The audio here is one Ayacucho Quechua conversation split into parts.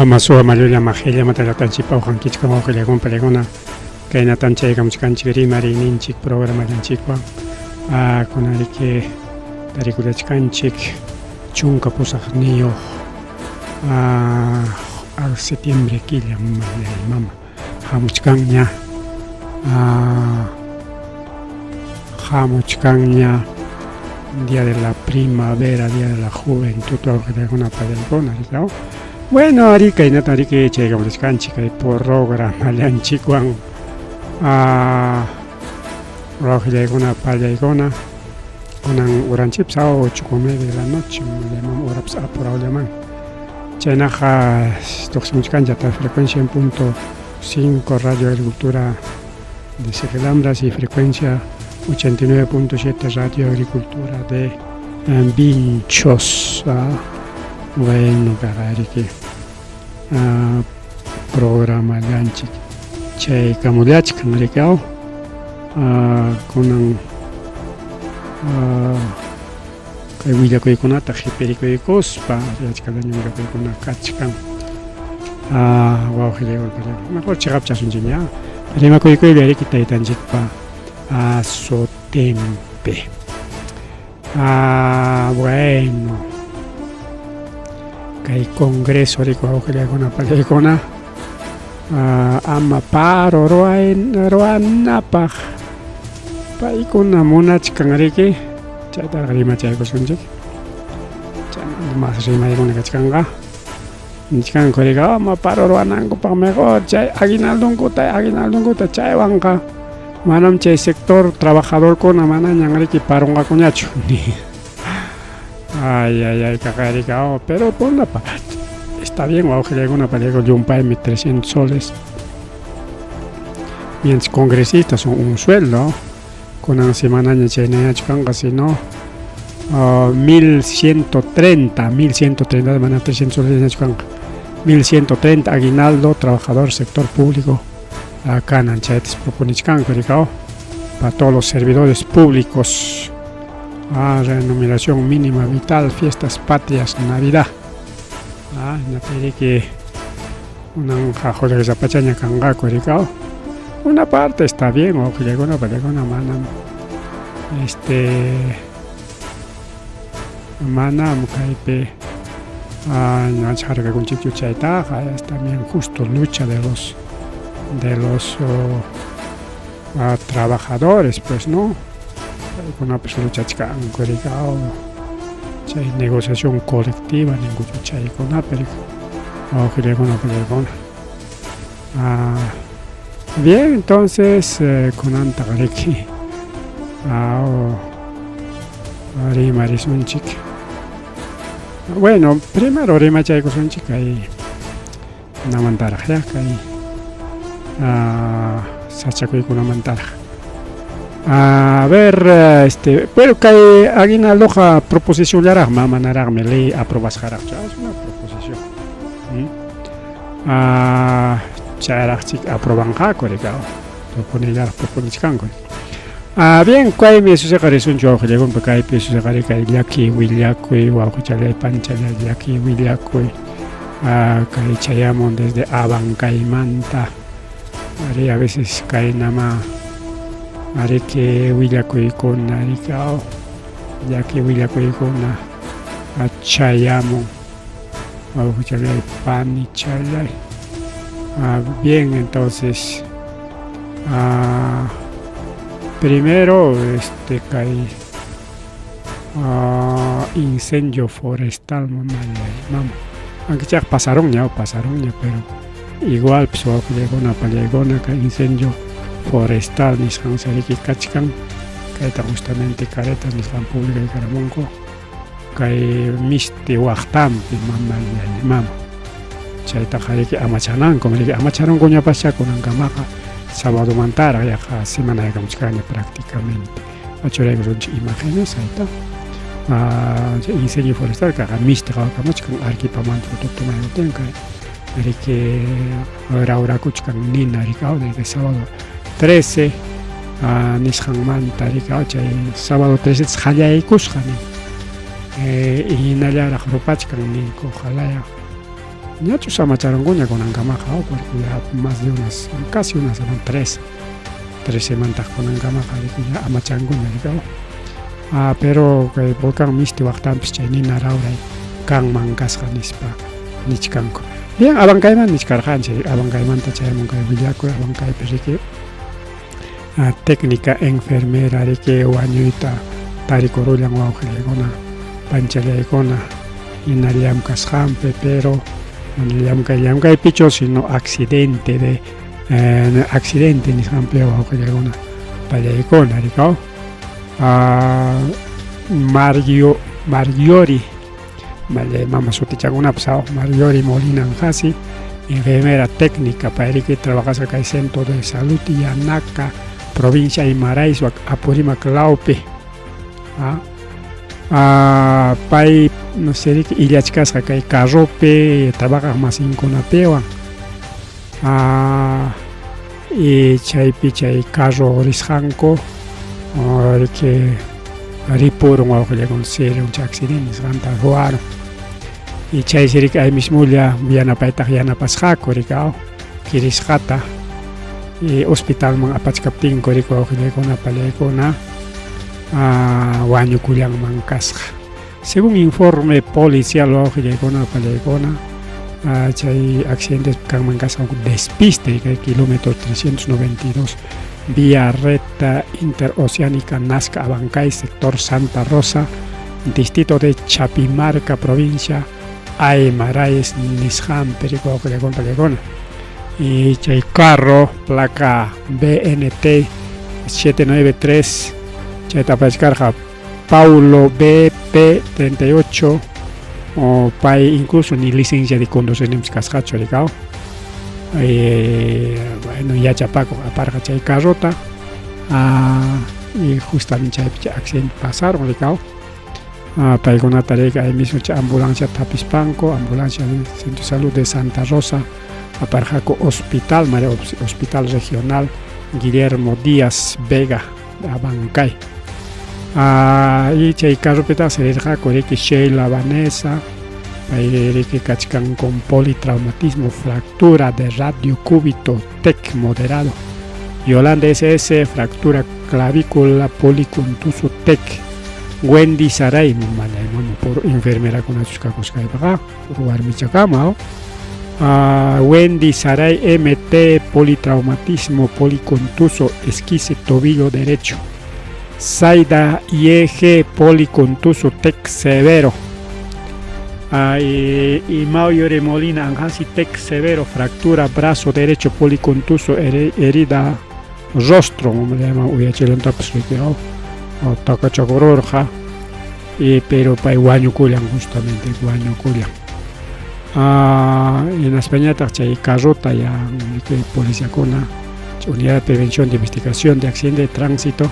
Ama suwa mallulla majilla matallaqtanchikpa uqankichik wawqillakuna palikuna kaynatam chaykamuchkanchik rimariyninchik programallanchikwan kunan riki tarikullachkanchik 18 septiembre killa mamallay mama hamuchkanña hamuchkanña día de la primavera día de la juventud wawqillakuna pallaykuna riki bueno ari kaynata riki chaykamuchkanchik kay programallanchikwan wawqillaykuna pallaykuna kunan uranchikpas 8:30 de la noche mama urapas apurawllaman chaynaqa tuqsimuchkanchik hasta frecuencia en punto 5 Radio Agricultura de Segelambras y frecuencia 89.7 Radio Agricultura de Vinchos. Bueno, riki programa llanchik chaykamullachkan riki kunan kay willakuykunata qhipirikuykuspa achkallaña willakuykuna kachkan wawqillaykuna mejor chiqapchasunchikña rimakuykuylla riki taytanchikpa sutinpi. Bueno, kay congreso riki wawqillaykuna pallaykuna ama paro ruwanapaq paykuna munachkan riki chaytaraq rimachaykusunchik chaymanta mas rimaykuna kachkanqa nichkanku riki ama paro ruwanankupaq mejor chay aguinaldonkuta aguinaldonkuta chaywanqa manam chay sector trabajadorkuna manañan riki parunqakuñachu ay ay ay kaqay riki pero por una parte está bien wawqillaykuna pallayku llumpaymi 300 soles mientras congresistas son un sueldo kunan semanaña chaynañachu kanqa sino 1130 1130 mana 300 soles kanqa 1130 aguinaldo trabajador sector público kanan chaytas proponichkanku rikaw para todos los servidores públicos remuneración mínima vital fiestas patrias Navidad hinaptinriki kunanqa qullqillapachaña kanqaku rikaw una parte está bien wawqillaykuna pallaykuna manam manam kaypi ñuqanchik harkakunchikchu chaytaqa es también justo lucha de los trabajadores pues no paykunapas luchachkanku rikaw chay negociación colectiva ninkuchu chaykunapi riki wawqillaykuna pallaykuna bien entonces kunantaq riki rimarisunchik bueno primero rimachaykusunchik kay namantaraq ya kay sachakuykunamantaraq a ver pero kay aguinaldoqa proposicionllaraqmi manaraqmi ley aprobasqaraqchu es una proposición chayraqchik aprobanqaku riki proponellaraq proponichkanku bien kaymi susiqa risunchik wawqillaykunpa kaypi susiqa kay llaki willakuy wawqichallay panchallay llaki willakuy kay chayamun desde Abancaymanta ari a veces kaynama ariki willakuykuna riki llaki willakuykuna chayamun wawqichallay panichallay bien entonces primero kay incendio forestal mamallay mama aunque chayqa pasarunña pasarunña pero igual pues wawqillaykuna pallaykuna kay incendio forestal nisqan riki kachkan kayta justamente Caretas nisqan publicaykamunku kay misti waqtanpi mamallay mama chaytaqa riki amachananku riki amacharunkuñapascha kunankamaqa sabadomantaraq yaqa semanaykamuchkanña prácticamente churaykusunchik imágenes ahí incendio forestal kaqa misti qhawakamuchkan Arequipamanta foto kay riki rawrakuchkan nina riki desde sábado 13 nisqanmanta riki chay sábado 13 qallaykusqa nin hinallaraq rupachkan ninku ojalá. Ñachus amacharunkuña kunankamaqa, porque ya más de unas, casi una semana, tres semantaq kunankamaqa ya amachankuña rikaw. Pero kay volcán Misti waqtanpis chay nina rawray kanman kasqa nispa nichkanku. Bien, Abancayman nichkarqanchik, Abancaymanta chayamun kay willakuy, Abancaypi riki técnica enfermera riki wañuyta tarikurullan wawqillaykuna, panchallaykuna, hina llamkasqanpi, pero mana llamkay llamkaypichu, sino accidente de accidente nisqanpi wawqillaykuna, pallaykuna rikaw. Mario Margiori mama sutichakunapas Margiori Molina Anjasi, enfermera técnica, payriki trabajasqa kay Centro de Salud Yanaca, provincia Aymaraes, Apurímac lawpi. Pay riki illachkasqa kay carropi trabajaq masinkunapiwan. Y chaypi chay carro risqanku riki ripurun wawqillakuna sirun chay accidente nisqanta ruwarun. Y chaysi riki ahí mismolla yanapaytaq yanapasqaku riki kirisqata y hospitalman apachkaptinku riki wawqillaykuna pallaykuna wañukullanman kasqa. Según informe policial wawqillaykuna pallaykuna chay accidentes kanman kasqa despiste kay kilómetro 392 vía recta interoceánica Nazca Abancay, sector Santa Rosa, distrito de Chapimarca, provincia Aymaraes, nisqanpi riki wawqillaykuna pallaykuna. Y chay carro placa BNT 793 chayta apachkarqa Paulo BP 38 o pay incluso ni licencia de conducir nimpis kasqachu rikaw. Bueno, yachapakuq aparqa chay carrota y justamente chaypi chay accidente pasaron rikaw. Paykunata riki ahí mismo chay ambulancia tapispanku, ambulancia del Centro de Salud de Santa Rosa aparqaku hospital, María Hospital Regional Guillermo Díaz Vega Abancay. Y chay carropitaqsi rirqaku riki Sheila Vanessa, pay riki kachkan con politraumatismo, fractura de radio cúbito TEC moderado. Yolanda SS, fractura clavícula policontuso TEC. Wendy Saray, mallay mama por enfermerakunachus kakusqaypiqa, por warmichakama. Wendy Saray MT, politraumatismo, policontuso, esquisse tobillo derecho. Zaida IEG, policontuso, TEC severo. Y Mauyore Molina Anjasi, TEC severo, fractura, brazo derecho, policontuso, herida, rostro, como le llaman, uyachiluntapas riki, o takachakururqa, y pero pay wañukullan justamente, wañukullan. Hinaspañataq chay carrota ya policiakuna, unidad de prevención de investigación de accidente de tránsito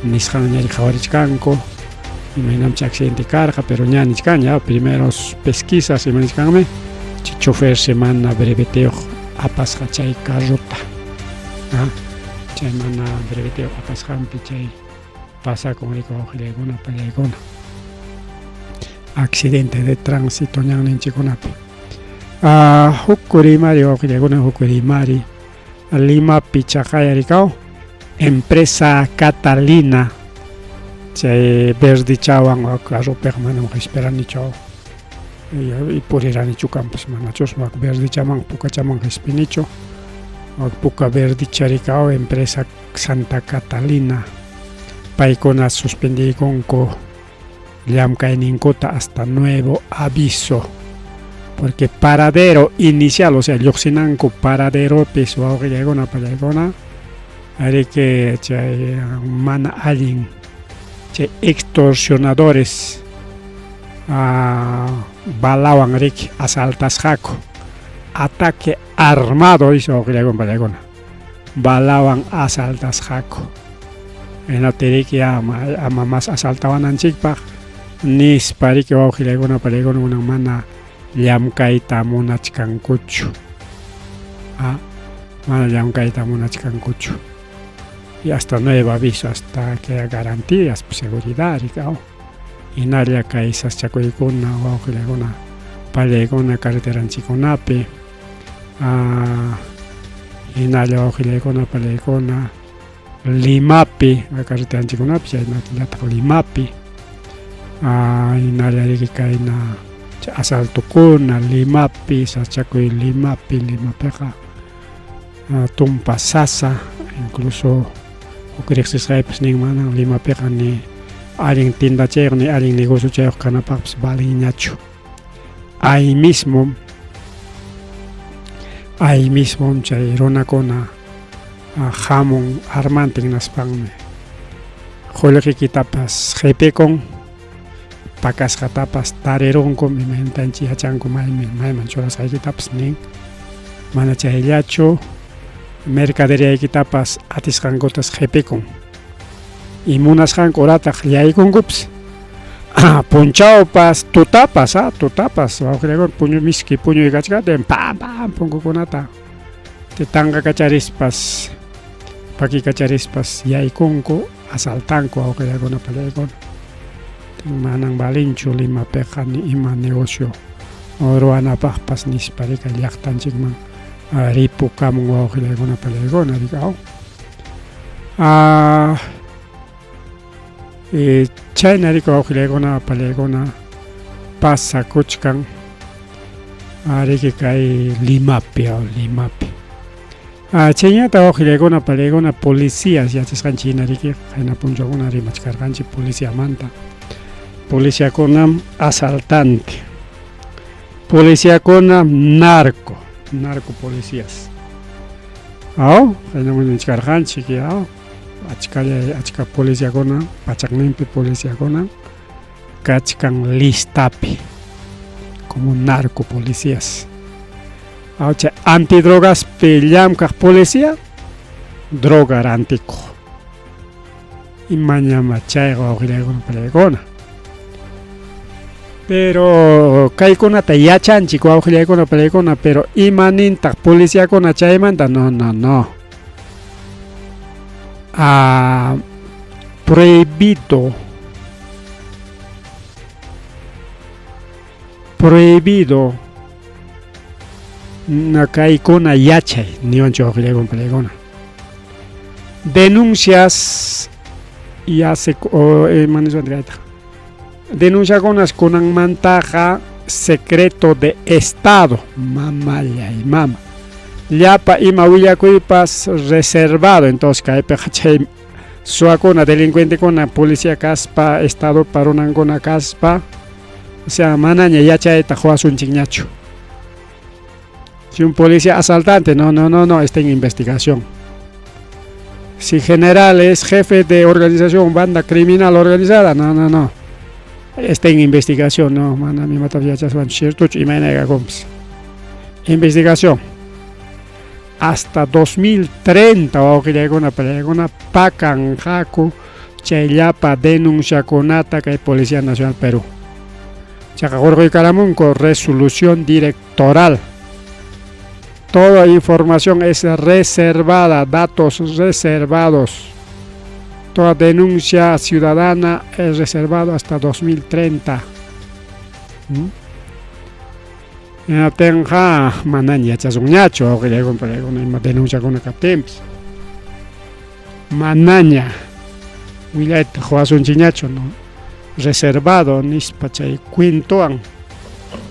nisqan ñari qhawarichkanku imaynam chay accidente karqa, pero ña nichkan ya primeros pesquisas ima nichkanmi chay chofer semana breveteyuq apasqa chay carrota, chay mana breveteyuq apasqanpi chay pasakun riki wawqillaykuna pallaykuna accidente de tránsito ñanninchikkunapi. Huk rimari wawqillaykuna, huk rimari Limapi chaqaya rikaw empresa Catalina chay verdichawan carropiqa manam qhispiranichu y puriranichu kanpas manachus wak verdichaman pukachaman qhispinichu wak puka verdicha rikaw empresa Santa Catalina paykuna suspendiykunku llamkayninkuta hasta nuevo aviso porque paradero inicial, o sea, lluqsinanku paraderopis wawqillaykuna pallaykuna riki chay mana allin chay extorsionadores balawan riki asaltasqaku ataque armado dice wawqillaykuna pallaykuna balawan asaltasqaku hinaptin ama mas asaltawananchikpaq nispa riki wawqillaykuna pallaykuna kunan mana llamkayta munachkankuchu, mana llamkayta munachkankuchu y hasta nuevo aviso, hasta que haya garantías, seguridad riki hinalla kay saschakuykuna wawqillaykuna Pallaykuna carreteranchikkunapi hinalla wawqillaykuna pallaykuna Limapi carreteranchikkunapi chaynallataq Limapi hinalla riki kayna asaltokuna Limapi sachakuy Limapi Limapiqa tumpa sasa incluso huk riqsisqaypas nin manan Limapiqa ni allin tiendachayuq ni allin negociochayuq kanapaqpas valenñachu. Ahí mismo, ahí mismo chay runakuna hamun armantin naspanmi qullqiykitapas qipikun pakasqatapas tarirunkum imayntanchik yachanku maymi mayman churasqaykitapas nin mana chayllachu mercaderiaykitapas atisqankutas qipikun y munasqanku horataq yaykunkupas punchawpas tutapas a tutapas wawqillakuna puñu miski puñuykachkaptin pam pam punkukunata tanqakacharispas pakikacharispas yaykunku asaltanku wawqillakuna pallaykuna manan valinchu Limapiqa ni ima negocio ruwanapaqpas nispa rika llaqtanchikman ripukamun wawqillaykuna pallaykuna rika chayna rika wawqillaykuna pallaykuna pasakuchkan riki kay Limapi Limapi chayñata wawqillaykuna pallaykuna policías yachasqanchik hina riki qayna punchawkuna rimachkarqanchik policiamanta policiakunam asaltante policiakunam narco narco policías aw qayna nichkarqanchik aw achkalla achka policiakuna pachakninpi policiakuna kachkan listapi como narco policías aw chay antidrogaspi llamkaq policía droga rantikuq imañama chayqa wawqillaykuna pallaykuna pero kaykunata yachanchik wawqillaykuna pallaykuna pero ima nintaq policiakuna chaymanta no no no ah, prohibido prohibido kaykuna yachay niwanchik wawqillaykuna pallaykuna denuncias ya se denunciakunas kunanmantaqa secreto de estado mamallay mama llapa ima willakuypas reservado entonces kaypiqa chay suwakuna delincuentekuna policía kaspa estadopa runankuna kaspa o sea manaña yachayta quwasunchikñachu si un policía asaltante no no no no está en investigación si general es jefe de organización banda criminal organizada no no no está en investigación no mana imatapas yachaswanchu ciertochu imaynaykakunpas investigación hasta 2030 wawqillaykuna pallaykuna pakanqaku chay llapa denunciakunata kay Policía Nacional Perú chaqa hurquykaramunku resolución directoral toda información es reservada datos reservados toda denuncia ciudadana es reservado hasta 2030 ¿Mm? Hinaptinqa manaña yachasunñachu wawqillaykuna pallaykuna ima denunciakuna kaptinpas manaña willayta quwasunchikñachu no reservado nispa chay cuentowan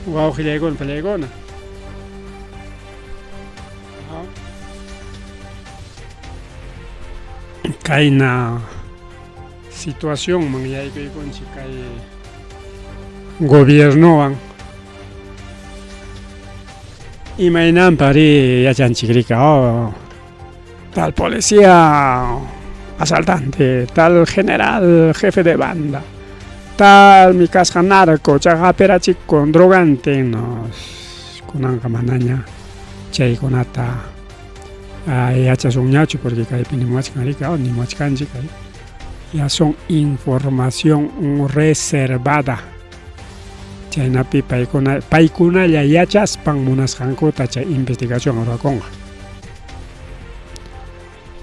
wawqillaykuna pallaykuna kayna situacionman yaykuykunchik kay gobiernowan imaynanpa ri yachanchik rika oh, tal policía asaltante tal general jefe de banda tal mi kasqa narco chaqa hapirachikun drogante no kunanqa manaña chaykunata yachasunñachu porque kaypi nimuwachkan rika nimuwachkanchik ya son información reservada chaynapi paykuna paykunalla yachaspan munasqankuta chay investigación ruwakunqa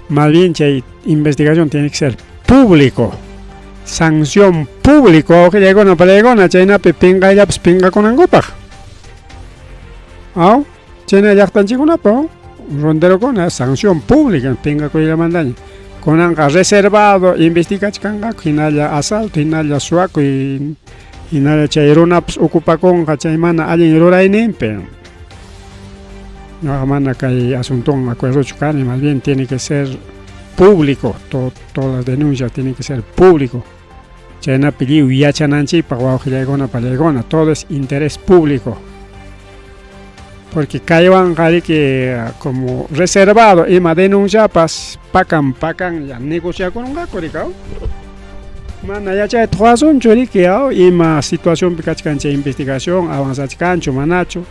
más bien chay investigación tiene que ser público sanción público wawqillaykuna palaykuna chaynapi pinqayllapas pinqakunankupaq. Aw, chayna llaqtanchikkunapa ronderokuna sanción pública pinqakuyllamantaña. Kunanqa reservado investigachkanqaku hinalla asalto, hinalla suwakuy, hinalla chay runapas ocupakunqa chay mana allin rurayninpi. Ñuqaqa mana kay asuntowan acuerdochu kani, más bien tiene que ser público, todas las denuncias tienen que ser público. Chaynapi lliw yachananchikpaq wawqillaykuna pallaykuna, todo es interés público. Porque kaywanqa riki como reservado ima denunciapas pakan pakan ya negociakunqaku riki aw. Mana yachayta quwasunchu riki aw ima situacionpi kachkan chay investigación avanzachkanchu manachu.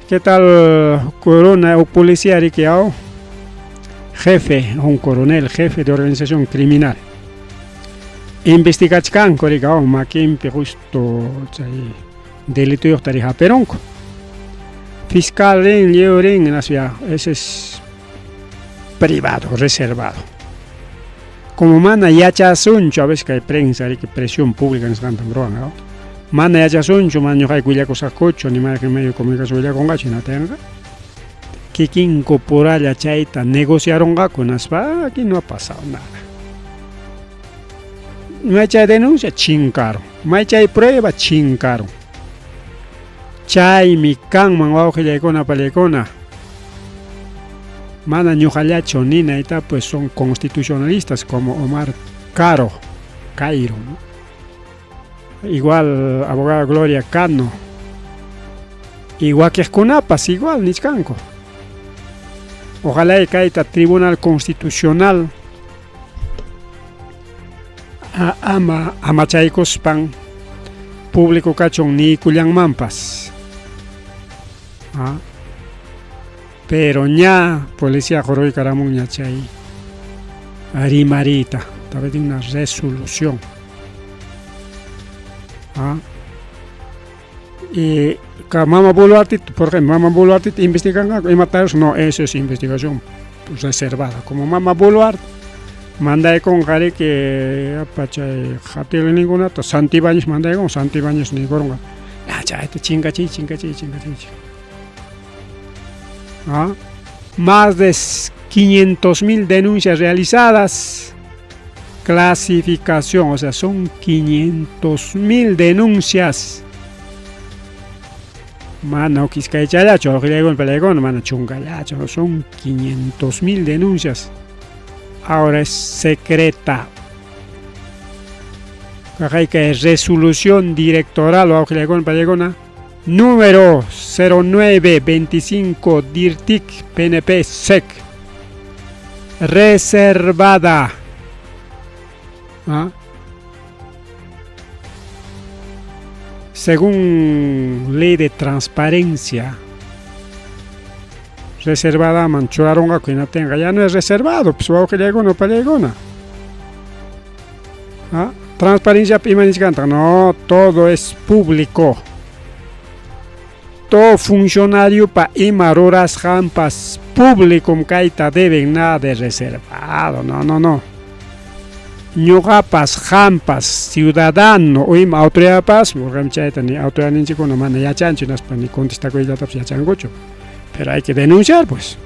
¿Qué tal corona o policía riki aw? Jefe, un coronel, jefe de organización criminal. Investigachkanku riki aw makinpi justo chay delitoyuqta ri hapirunku. Fiscal rin, lliw rin, hinaspa ese es privado, reservado. Como mana yachasunchu, a veces kay prensa riki presión pública nisqantam ruwan, aw? Mana yachasunchu, mana ñuqayku willakusaqkuchu, ni mayqin medio de comunicación willakunqachu, hinatinqa kikinku puralla chayta negociarunqaku, hinaspa aquí no ha pasado nada. May chay denuncia chinkarun, may chay prueba chinkarun. Chaymi kanman wawqillaykuna pallaykuna. Mana ñuqallachu ninayta pues son constitucionalistas como Omar Caro, Cairo, ¿no? Igual abogada Gloria Cano. Y wakiqkunapas igual nichkanku. Ojalá kayta Tribunal Constitucional ama amachaykuspan público kachun niykullanmanpas. Pero ña policía quruykaramунña chay rimariyta, tal vez de una resolución. Y mama Boluarte, por ejemplo, mama Boluarte investigan imata no, eso es investigación reservada. Como mama Boluarte mandaykunqa riki chay qatiqninkunata Santibáñez mandaykun, Santibáñez niykurunqa, chayta chinkachiy, chinkachiy, chinkachiy. Más de 500.000 denuncias realizadas. Clasificación, o sea, son 500.000 denuncias. Mana iskaychallachu, wawqillaykuna mana chunkallachu, son 500.000 denuncias. Ahora es secreta. Kay resolución directoral, wawqillaykuna pallaykuna, número 0925 DIRTIC PNP SEC. Reservada. ¿Ah? Según ley de transparencia, reservada man churarunqaku hinaptinqa ya no es reservado, pues wawqillaykuna pallaykuna. ¿Ah? Transparencia ima nichkantaq, no, todo es público. Todo funcionario pa ima rurasqanpas público kayta deben, nada de reservado, no, no, no. Ñuqapas, qampas, ciudadano o ima autoridadpas, chayta ni autoridad ninchikkuna mana yachanchu, hinaspa ni contestakuyllatapas yachankuchu. Pero hay que denunciar, pues.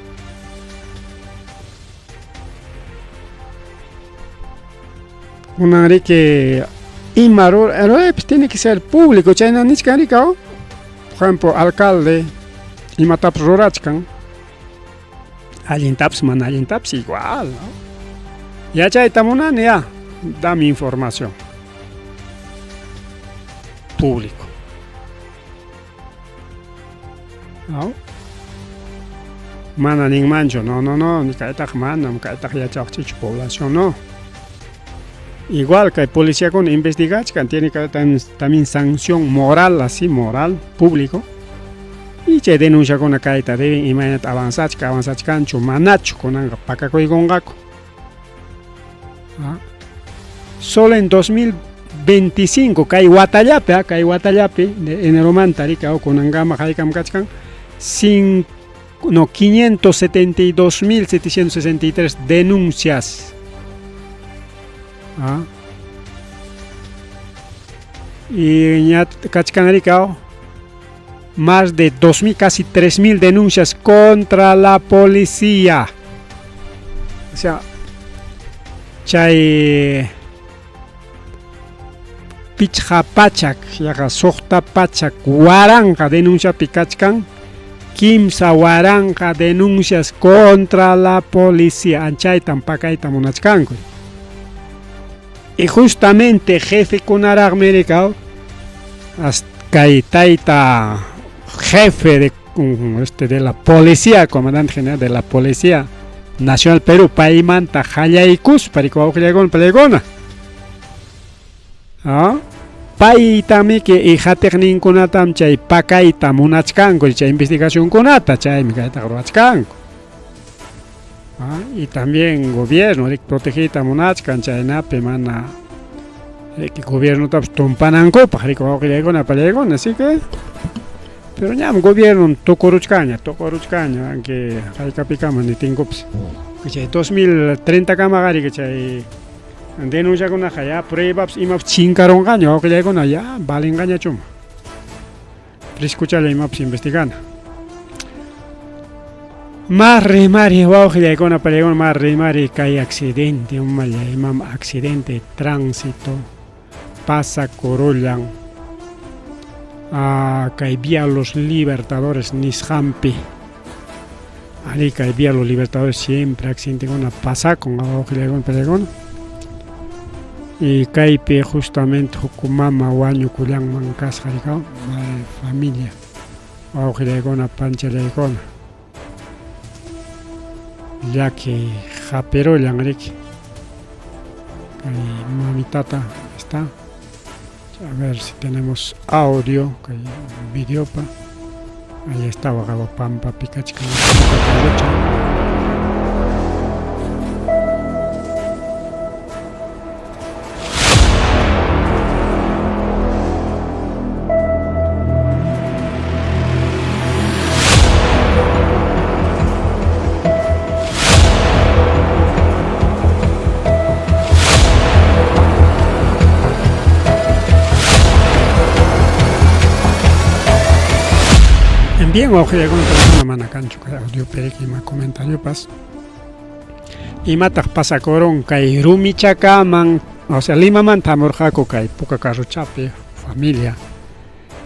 Kunan riki ima ruraypas tiene que ser público, chayna nichkan riki, por ejemplo, alcalde imatapas rurachkan, allintapas mana allintapas igual, ¿no? Yachayta munani ya, dame información. Público. ¿No? Mana ninmanchu, no, no, no, ni kaytaqa manam, kaytaqa yachawaqchikchu población, no. Igual kay policiakuna investigachkan, tiene que haber también sanción moral, así, moral, público. Y chay denunciakuna kayta deben imaynata avanzachka, avanzachkanchu, manachu kunanqa pakakuykunqaku. Solo en 2025, kay watallapi, kay watallapi, de eneromanta riki kunankama haykam kachkan, no, 572.763 denuncias. Y ña kachkan riki. Más de 2.000, casi 3.000 denuncias contra la policía. O sea, chay pichqa pachak, yaqa suqta pachak waranqa denunciapi kachkan, kimsa waranqa denuncias contra la policía. Anchaytan pakayta munachkanku. Y justamente jefekunaraqmi rikaw, kay tayta jefe de, este, de la policía, comandante general de la policía nacional Perú, paymanta qallaykuspa rikuwawqillaykuna palaykuna. ¿Ah? Paytamiki y hatiqninkunatam chay pakayta munachkanku, chay investigacionkunata, chaymi kaytaqa ruwachkanku. ¿Ah? Y también gobierno protegiyta munachkan, chaynapi mana gobiernotapas tumpanankupaq rikuwawqillaykuna palaykuna, así que pero ñam gobierno tukuruchkanña, tukuruchkanña, aunque haykapikama nitinkupas. Chay 2030 kama qari chay denunciakunaqa ya pruebas imapas chinkarunqaña wawqillaykuna, ya valinqañachuma. Frescuchalla imapas investigana. Más rimari wawqillaykuna palaykuna, más rimari kay accidente, umalla imam accidente de tránsito pasa kurullan kay vía Los Libertadores nisqanpi. Ari kay vía Los Libertadores siempre accidentekuna pasakun wawqillaykuna palaykuna. Y kaypi justamente huk mama wañukullanman kasqa rikaw, madre familia, wawqillaykuna panchallaykuna. Llaki hapirullan riki. Kay mamitata está. A ver si tenemos audio, kay videopa. Ahí está waqawa pampapi kachkan. Bien, wawqillaykuna persona mana kanchu kay audio periki ima comentariopas. Imataq pasakurun kay Rumichakaman, o sea, Limamanta hamurqaku kay puka carrochapi familia.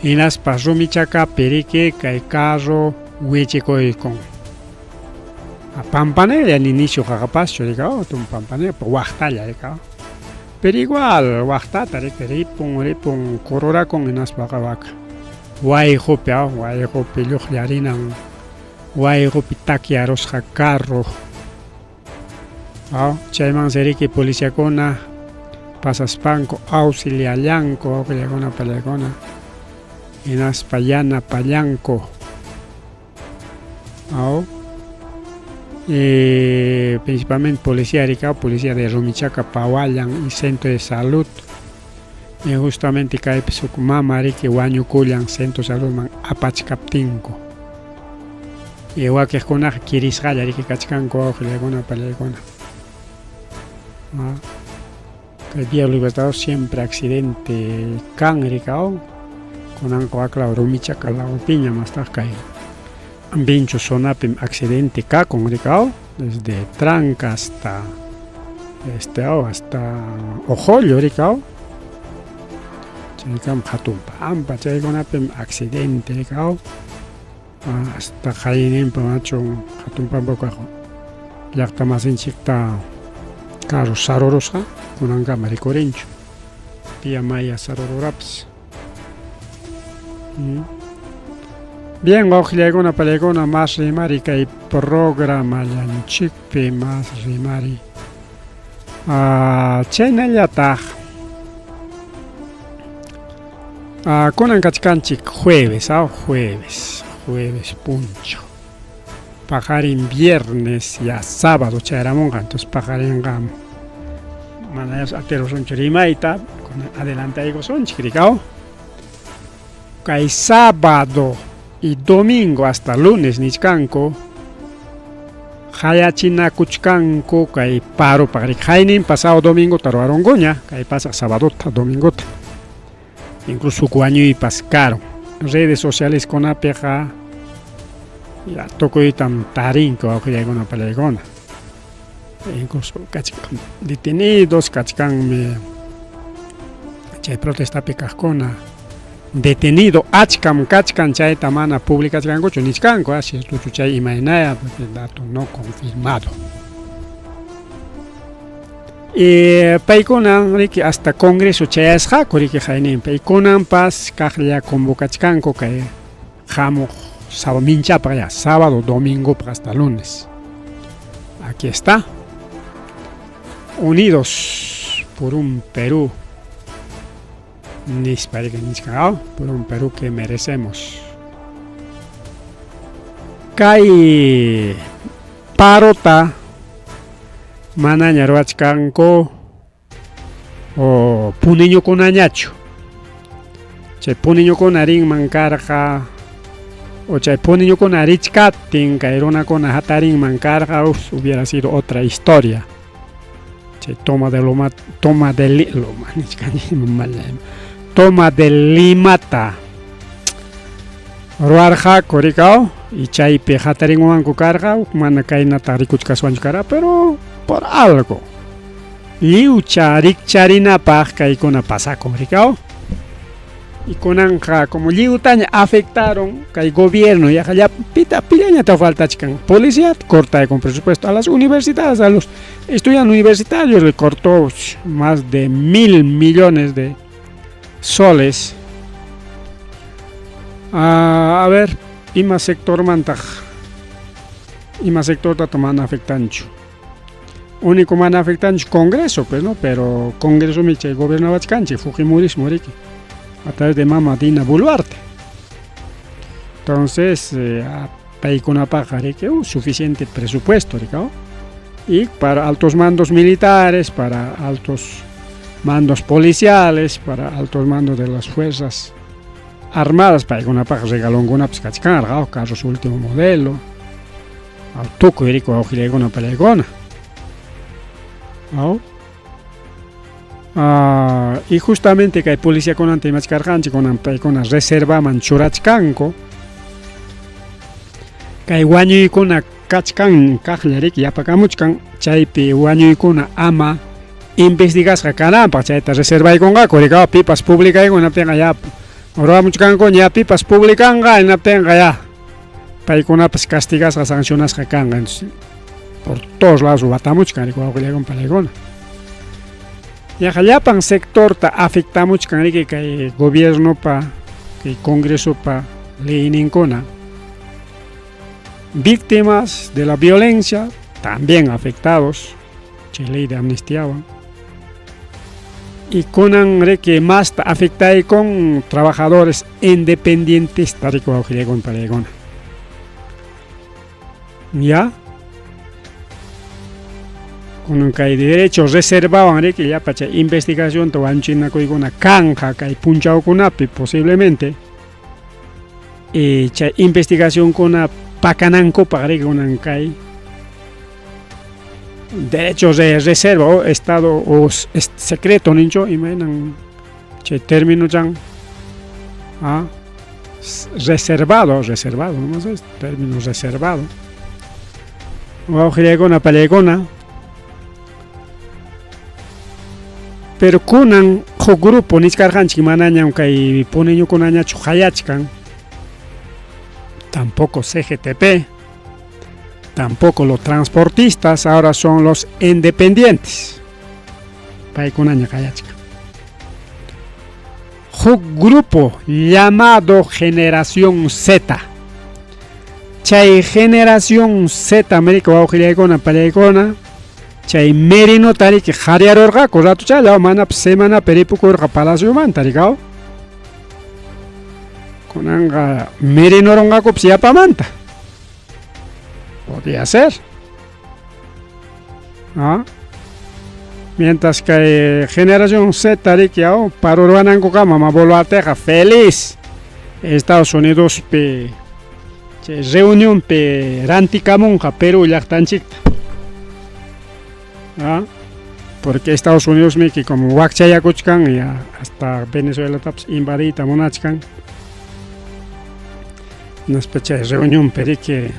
Hinaspa Rumichakapi riki kay carro wichikuykun. A Pampanella ni nisyu qaqapaschu rikaw, tum Pampanella waqtalla rikaw. Pero igual waqtata riki ripun ripun kururakun hinaspa waka. Wayqupi wayqupi lluqllarinan, wayqupi takyarusqa carro. Chaymansi riki policiakuna pasaspanku auxiliallanku wawqillaykuna pallaykuna, hinaspa yanapallanku. Principalmente policía rikaw, policía de Rumichaca, Pawallan y centro de salud. Y justamente kaypi huk mama riki wañukullan centro de saludman apachkaptinku. Y wakiqkunaqa kirisqalla riki kachkanku wawqillaykuna pallaykuna. Kay Vía Libertador siempre accidente kan rikaw, kunanqa waklaw Rumichaca lawpiña mastaq kay Vincho zonapim accidente kakun rikaw, desde Tranca hasta este hasta Ojollo rikaw. Chaykam hatun pampa chaykunapim accidente rikaw, hasta qayninpa machun hatun pampa kaq llaqta masinchikta carro sarurusqa kunankama rikurinchu pia maya sarururapas. Bien, wawqillaykuna palaykuna, más rimari kay programallanchikpi más rimari. Chaynallataq kunan kachkanchik jueves, jueves, jueves punchaw. Paqarin viernes ya sábado chayaramunqa, entonces paqarinqa mana atirusunchu rimayta, kunan adelantaykusunchik rikaw. Kay sábado y domingo hasta lunes nichkanku qayachinakuchkanku kay paropaq riki. Qaynin pasado domingo ruwarunkuña, kay pasaq sabadota, domingota. Incluso huk wañuypas karun. Redes socialeskunapiqa ya tukuytam tarinku wawqillaykuna palaykuna. Incluso kachkan detenidos, kachkanmi chay protestapi kaqkuna detenido achkam kachkan chayta mana publicachkankuchu nichkanku, ah, ciertochu chay imaynaya, porque dato no confirmado. Y paykuna riki hasta Congreso chayasqaku riki hayninpi y kunanpas kaqlla convocachkanku kay hamuq sábado minchapaq ya sábado domingopaq hasta lunes. Aquí está. Unidos por un Perú nispa riki nichkan, por un Perú que merecemos. Kay parota manaña ruwachkanku o puniñukunañachu. Chay puniñukuna rinman karqa o chay puniñukuna richkaptin kay runakuna hatarinman karqa, uf, hubiera sido otra historia. Chay toma de Loma, toma de Loma, toma de Limata ruwarqaku rikaw y chaypi hatarinwanku karqa mana kaynata rikuchkaswanchu karqa, pero por algo lliwcha rikcharinapaq kaykuna pasakun rikaw. Y kunanqa como lliwtaña afectaron kay gobierno yaqa llapita pillañata faltachkan policía corta con presupuesto a las universidades, a los estudiantes universitarios le cortó más de 1000 millones de soles. A ver, ima sector mantaq, ima sectorta mana afectanchu? Único mana afectanchu Congreso, pues, no, pero Congreso mi chay gobernabachkanchik fujimorismo riki a través de mama Dina Boluarte. Entonces, paykunapaqqa riki suficiente presupuesto riki, y para altos mandos militares, para altos mandos policiales, para altos mandos de las fuerzas armadas, paykunapaq regalonkunapas kachkanraq, carros último modelo, tukuy riki wawqillaykuna palaykuna. Y justamente kay policiakunanta imachkarqanchik kunan paykuna reservaman churachkanku kay wañuykuna kachkan kaqlla riki yapakamuchkan chaypi wañuykuna ama investigasqa kananpaq chayta reservaykunqaku rikaw pipas publicaykun hinaptinqa ya ruwamuchkanku ña pipas publicanqa hinaptinqa ya paykunapas castigasqa sancionasqa kanqa. Entonces, por todos lados watamuchkan riki wawqillaykuna palaykuna. Yaqa llapan sectorta afectamuchkan riki kay gobiernopa kay Congresopa leyninkuna. Víctimas de la violencia también afectados chay ley de amnistiawan. Y kunan riki masta afectaykun trabajadores independientes riki wawqillaykuna palaykuna. Ya kunan kay derecho reservawan riki llapa chay investigacionta wañuchinakuykuna kanja kay punchawkunapi posiblemente y chay investigacionkuna pakanankupaq riki kunan kay derecho de reserva o estado o secreto ninchu imaynan chay término chan reservado, reservado, nomás es término reservado. Wawqillaykuna palaykuna. Pero kunan huk grupo nichkarqanchik manañam kay puniñukunañachu qayachkan, tampoco CGTP, tampoco los transportistas, ahora son los independientes. Paykunaña qayachkan. Huk grupo llamado Generación Z. Chay Generación Z América wawqillaykuna palaykuna chay Merino riki qaryarurqaku ratuchalla manapas semanapi ripukurqa palaciomanta rikaw. Kunanqa Merinorunqakupas yapamanta. Podría ser. ¿Ah? Mientras que Generación Z riki aw parurwanankukama mama Boluarteqa feliz Estados Unidos pi chay reunión pi rantikamunqa Perú llaqtanchikta. ¿Ah? Porque Estados Unidos miki como wakchayakuchkan ya hasta Venezuelatapas invadiyta munachkan. Hinaspa chay reunionpi riki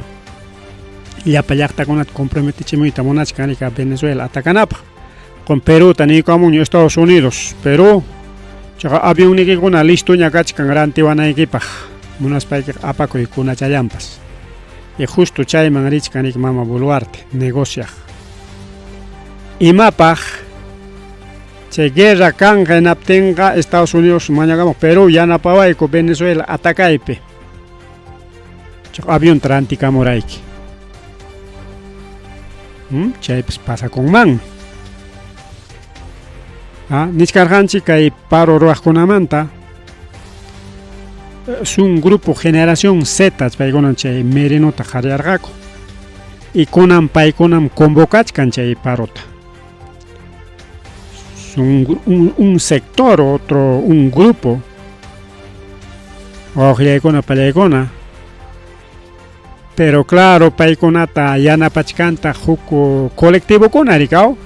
llapa llaqtakunata comprometichimuyta munachkan riki Venezuela atakanapaq. Con Perúta niykamunña Estados Unidos, Perú, chaqa avionniykikuna listoña kachkan rantiwanaykipaq, munaspaykiqa apakuy kunachallanpas. Y justo chayman richkan riki mama Boluarte negociaq. Imapaq chay guerra kanqa hinaptinqa Estados Unidos mañakamuq Perú yanapawayku Venezuela atacaypi. Chaqa avionta rantikamurayki. Chaypis pasakunmanmi. Ah, nichkarqanchik kay paro ruwaqkunamanta es un grupo generación Z paykunan chay Merenota qaryarqaku y kunan paykunam convocachkan chay parota. Es un sector, otro, un grupo wawqillaykuna pallaykuna. Pero claro, paykunata yanapachkanta huk colectivokuna rikaw.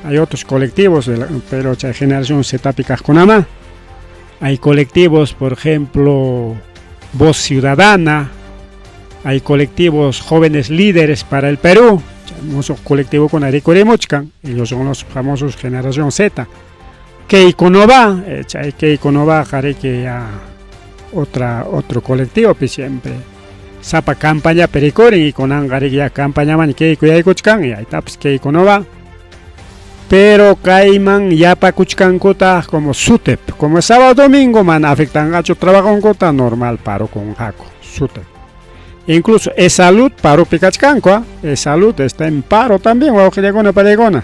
Hay otros colectivos, pero chay generación Zpi kaqkunama. Hay colectivos, por ejemplo, Voz Ciudadana, hay colectivos jóvenes líderes para el Perú, musuq colectivokuna rikurimuchkan, ellos son los famosos generación Z. Keiko no va, chay Keiko no va, riki ya otra, otro colectivo siempre. Sapa campañapi rikurin y kunanqa riki ya campañaman Keiko yaykuchkan y ahí Keiko no va. Pero kayman yapakuchkankutaq como SUTEP, como es sábado domingo mana afectanqachu trabajonkuta normal paro kunqaku SUTEP. Incluso EsSalud paropi kachkanku, EsSalud está en paro también, wawqillakuna pallaykuna.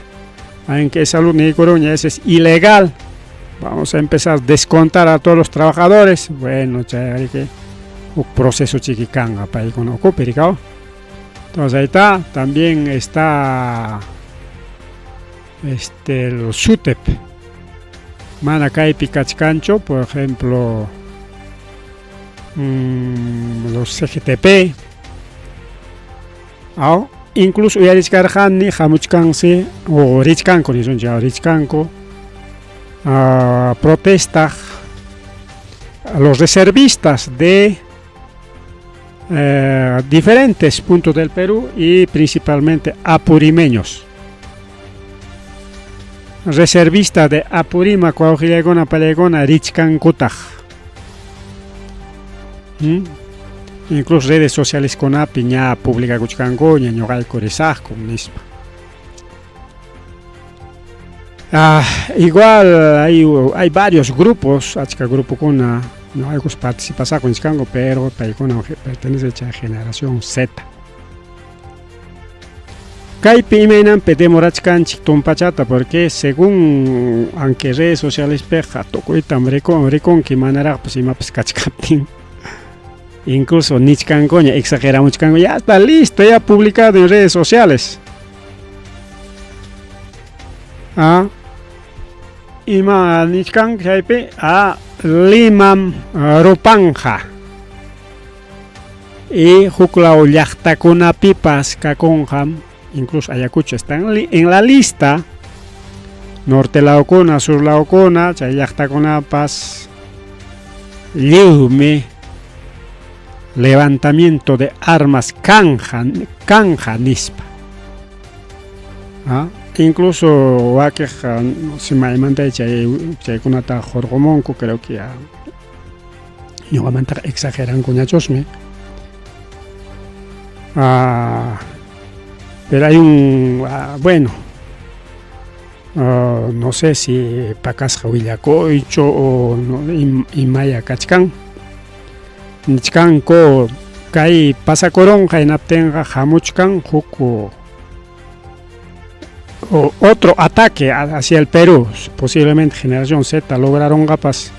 Aunque EsSalud niykuruña, ese es ilegal. Vamos a empezar a descontar a todos los trabajadores. Bueno, chay que un proceso chiki kanqa paykuna ukupi rikaw. Entonces ahí está, también está los SUTEP. Mana kaypi kachkanchu, por ejemplo, los CGTP. Aw, incluso uyarichkarqani hamuchkansi o richkanku nisunchik, richkanku protestaq a los reservistas de diferentes puntos del Perú y principalmente apurimeños. Reservista de Apurímac wawqillaykuna pallaykuna richkankutaq. Incluso redes sociales kunapi ña publicakuchkankuña ñuqayku risaqku nispa. Igual hay varios grupos, achka grupokuna ñuqaykus participasaqku nichkanku, pero paykuna pertenece a generación Z. Kaypi imaynanpi demorachkanchik tumpachata, porque según aunque redes sociales piqa tukuytam rikunki manaraqpas imapas kachkaptin. Incluso nichkankuña exageramuchkanku, ya está listo, ya publicado en redes sociales. Ima nichkan chaypi Limam rupanja. Y huklaw llaqtakunapipas kakunqam, incluso Ayacucho está en la lista. Norte lawkuna, sur lawkuna, chay llaqtakunapas lliwmi levantamiento de armas kanja, kanja nispa. Incluso wakiq si maymanta chay chaykunata hurqumunku, creo que ya ñuqamantaqa exagerankuñachusmi. Pero hay un, bueno, no sé si pakasqa willakuychu o no, imaya kachkan. Nichkanku kay pasakurunqa hinaptinqa hamuchkan huk otro ataque hacia el Perú, posiblemente generación Z lograrunqapas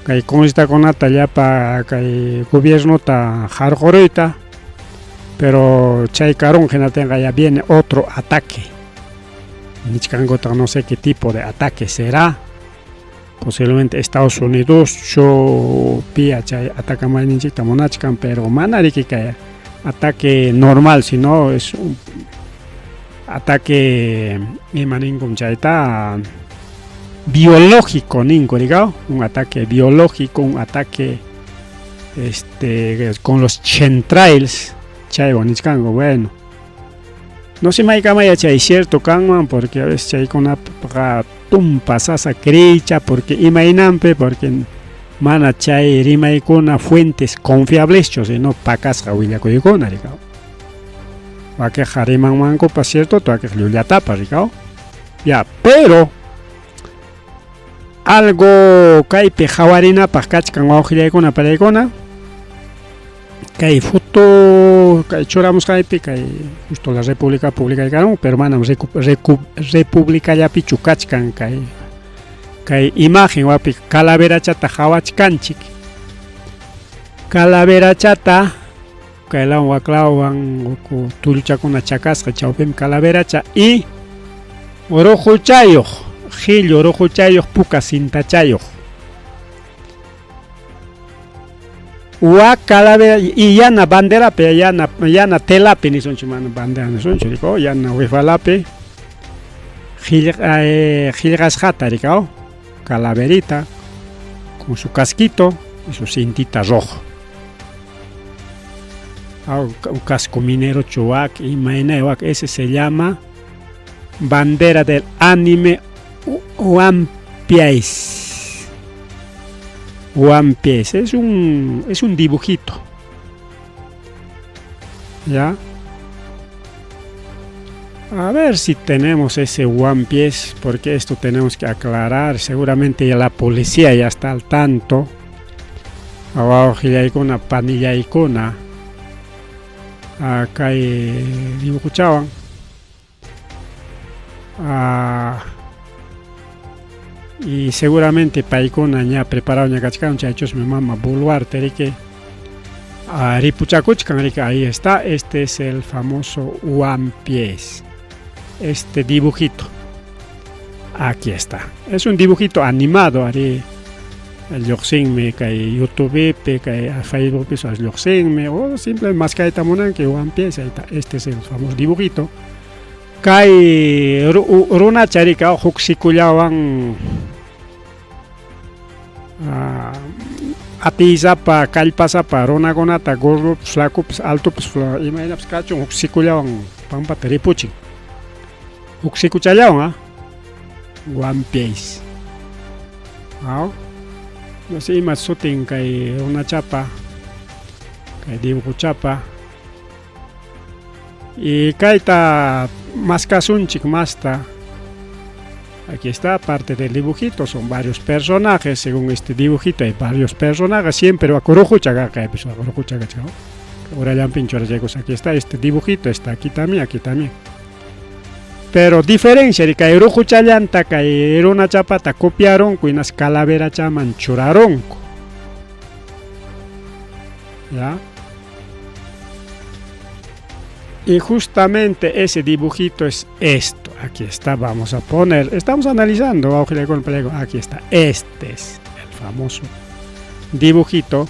kay congresitakunata llapa kay gobiernota harquruyta, pero chay karunqa hinaptinqa ya viene otro ataque. Nichkankutaq no sé qué tipo de ataque será. Posiblemente Estados Unidos chu pia chay atacamayninchikta munachkan, pero mana riki kay ataque normal, sino es un ataque ima ninkum chayta biológico ninku rikaw, un ataque biológico, un ataque Este, con los chemtrails, chaywan nichkanku, bueno. No sé maykamaya chay cierto kanman, porque a veces chaykunaqa tumpa sasa creeycha, porque imaynanpi, porque mana chay rimaykuna fuentes confiableschu, sino pakasqa willakuykuna, rikaw. Wakiqqa rimanmankupas cierto, wakiq llullatapas, rikaw. Ya, pero algo kaypi qhawarinapaq kachkan wawqillaykuna palaykuna. Kay foto kay churamusqaypi kay justo la República publicaykarun, pero manam Republicallapichu kachkan kay kay imagen wapi calaverachata qhawachkanchik. Calaverachata kaylawan waklawan uku tulluchakuna chakasqa chawpimi calaveracha y ruquchayuq qhillu ruquchayuq puka cintachayuq. Wak calavera y yana banderapi yana yana telapi nisunchik mana bandera nisunchik rikaw yana wifalapi qillqasqata rikaw calaverita con su casquito y su cintita rojo. Un casco minero chuwak imayna wak ese se llama bandera del anime One Piece. One Piece es un dibujito. ¿Ya? A ver si tenemos ese One Piece, porque esto tenemos que aclarar. Seguramente ya la policía ya está al tanto. Wawqillaykuna, panillaykuna. Kay dibujuchawan. Y seguramente paykuna ña preparado ña kachkan, chaychusmi mama Boluarte riki ripuchakuchkan riki, ahí está, este es el famoso One Piece, este dibujito, aquí está, es un dibujito animado, ari lluqsinmi kay YouTubepi, kay Facebookpi lluqsinmi, o simplemente maskayta munanki One Piece, ahí está, este es el famoso dibujito. Kay runacha rika huk sikullawan atiysapa, kallpasapa runakunata gordopas, flacopas, altopas, imaynapas kachun huk sikullawan pampata ripuchin. Huk sikuchallawan, One Piece. No sé ima sutin kay runachapa, kay dibujochapa. Y kayta maskasunchik masta. Aquí está parte del dibujito, son varios personajes, según este dibujito hay varios personajes, siempre va ruqucha kaypis ruqucha kachkan. Urallanpin churachaykus, aquí está este dibujito, está aquí también, aquí también. Pero diferencia de kay ruquchallanta kay runachapata copiaronku hinas calaverachaman churaronku. ¿Ya? Y justamente ese dibujito es esto. Aquí está, vamos a poner. Estamos analizando, aquí está. Este es el famoso dibujito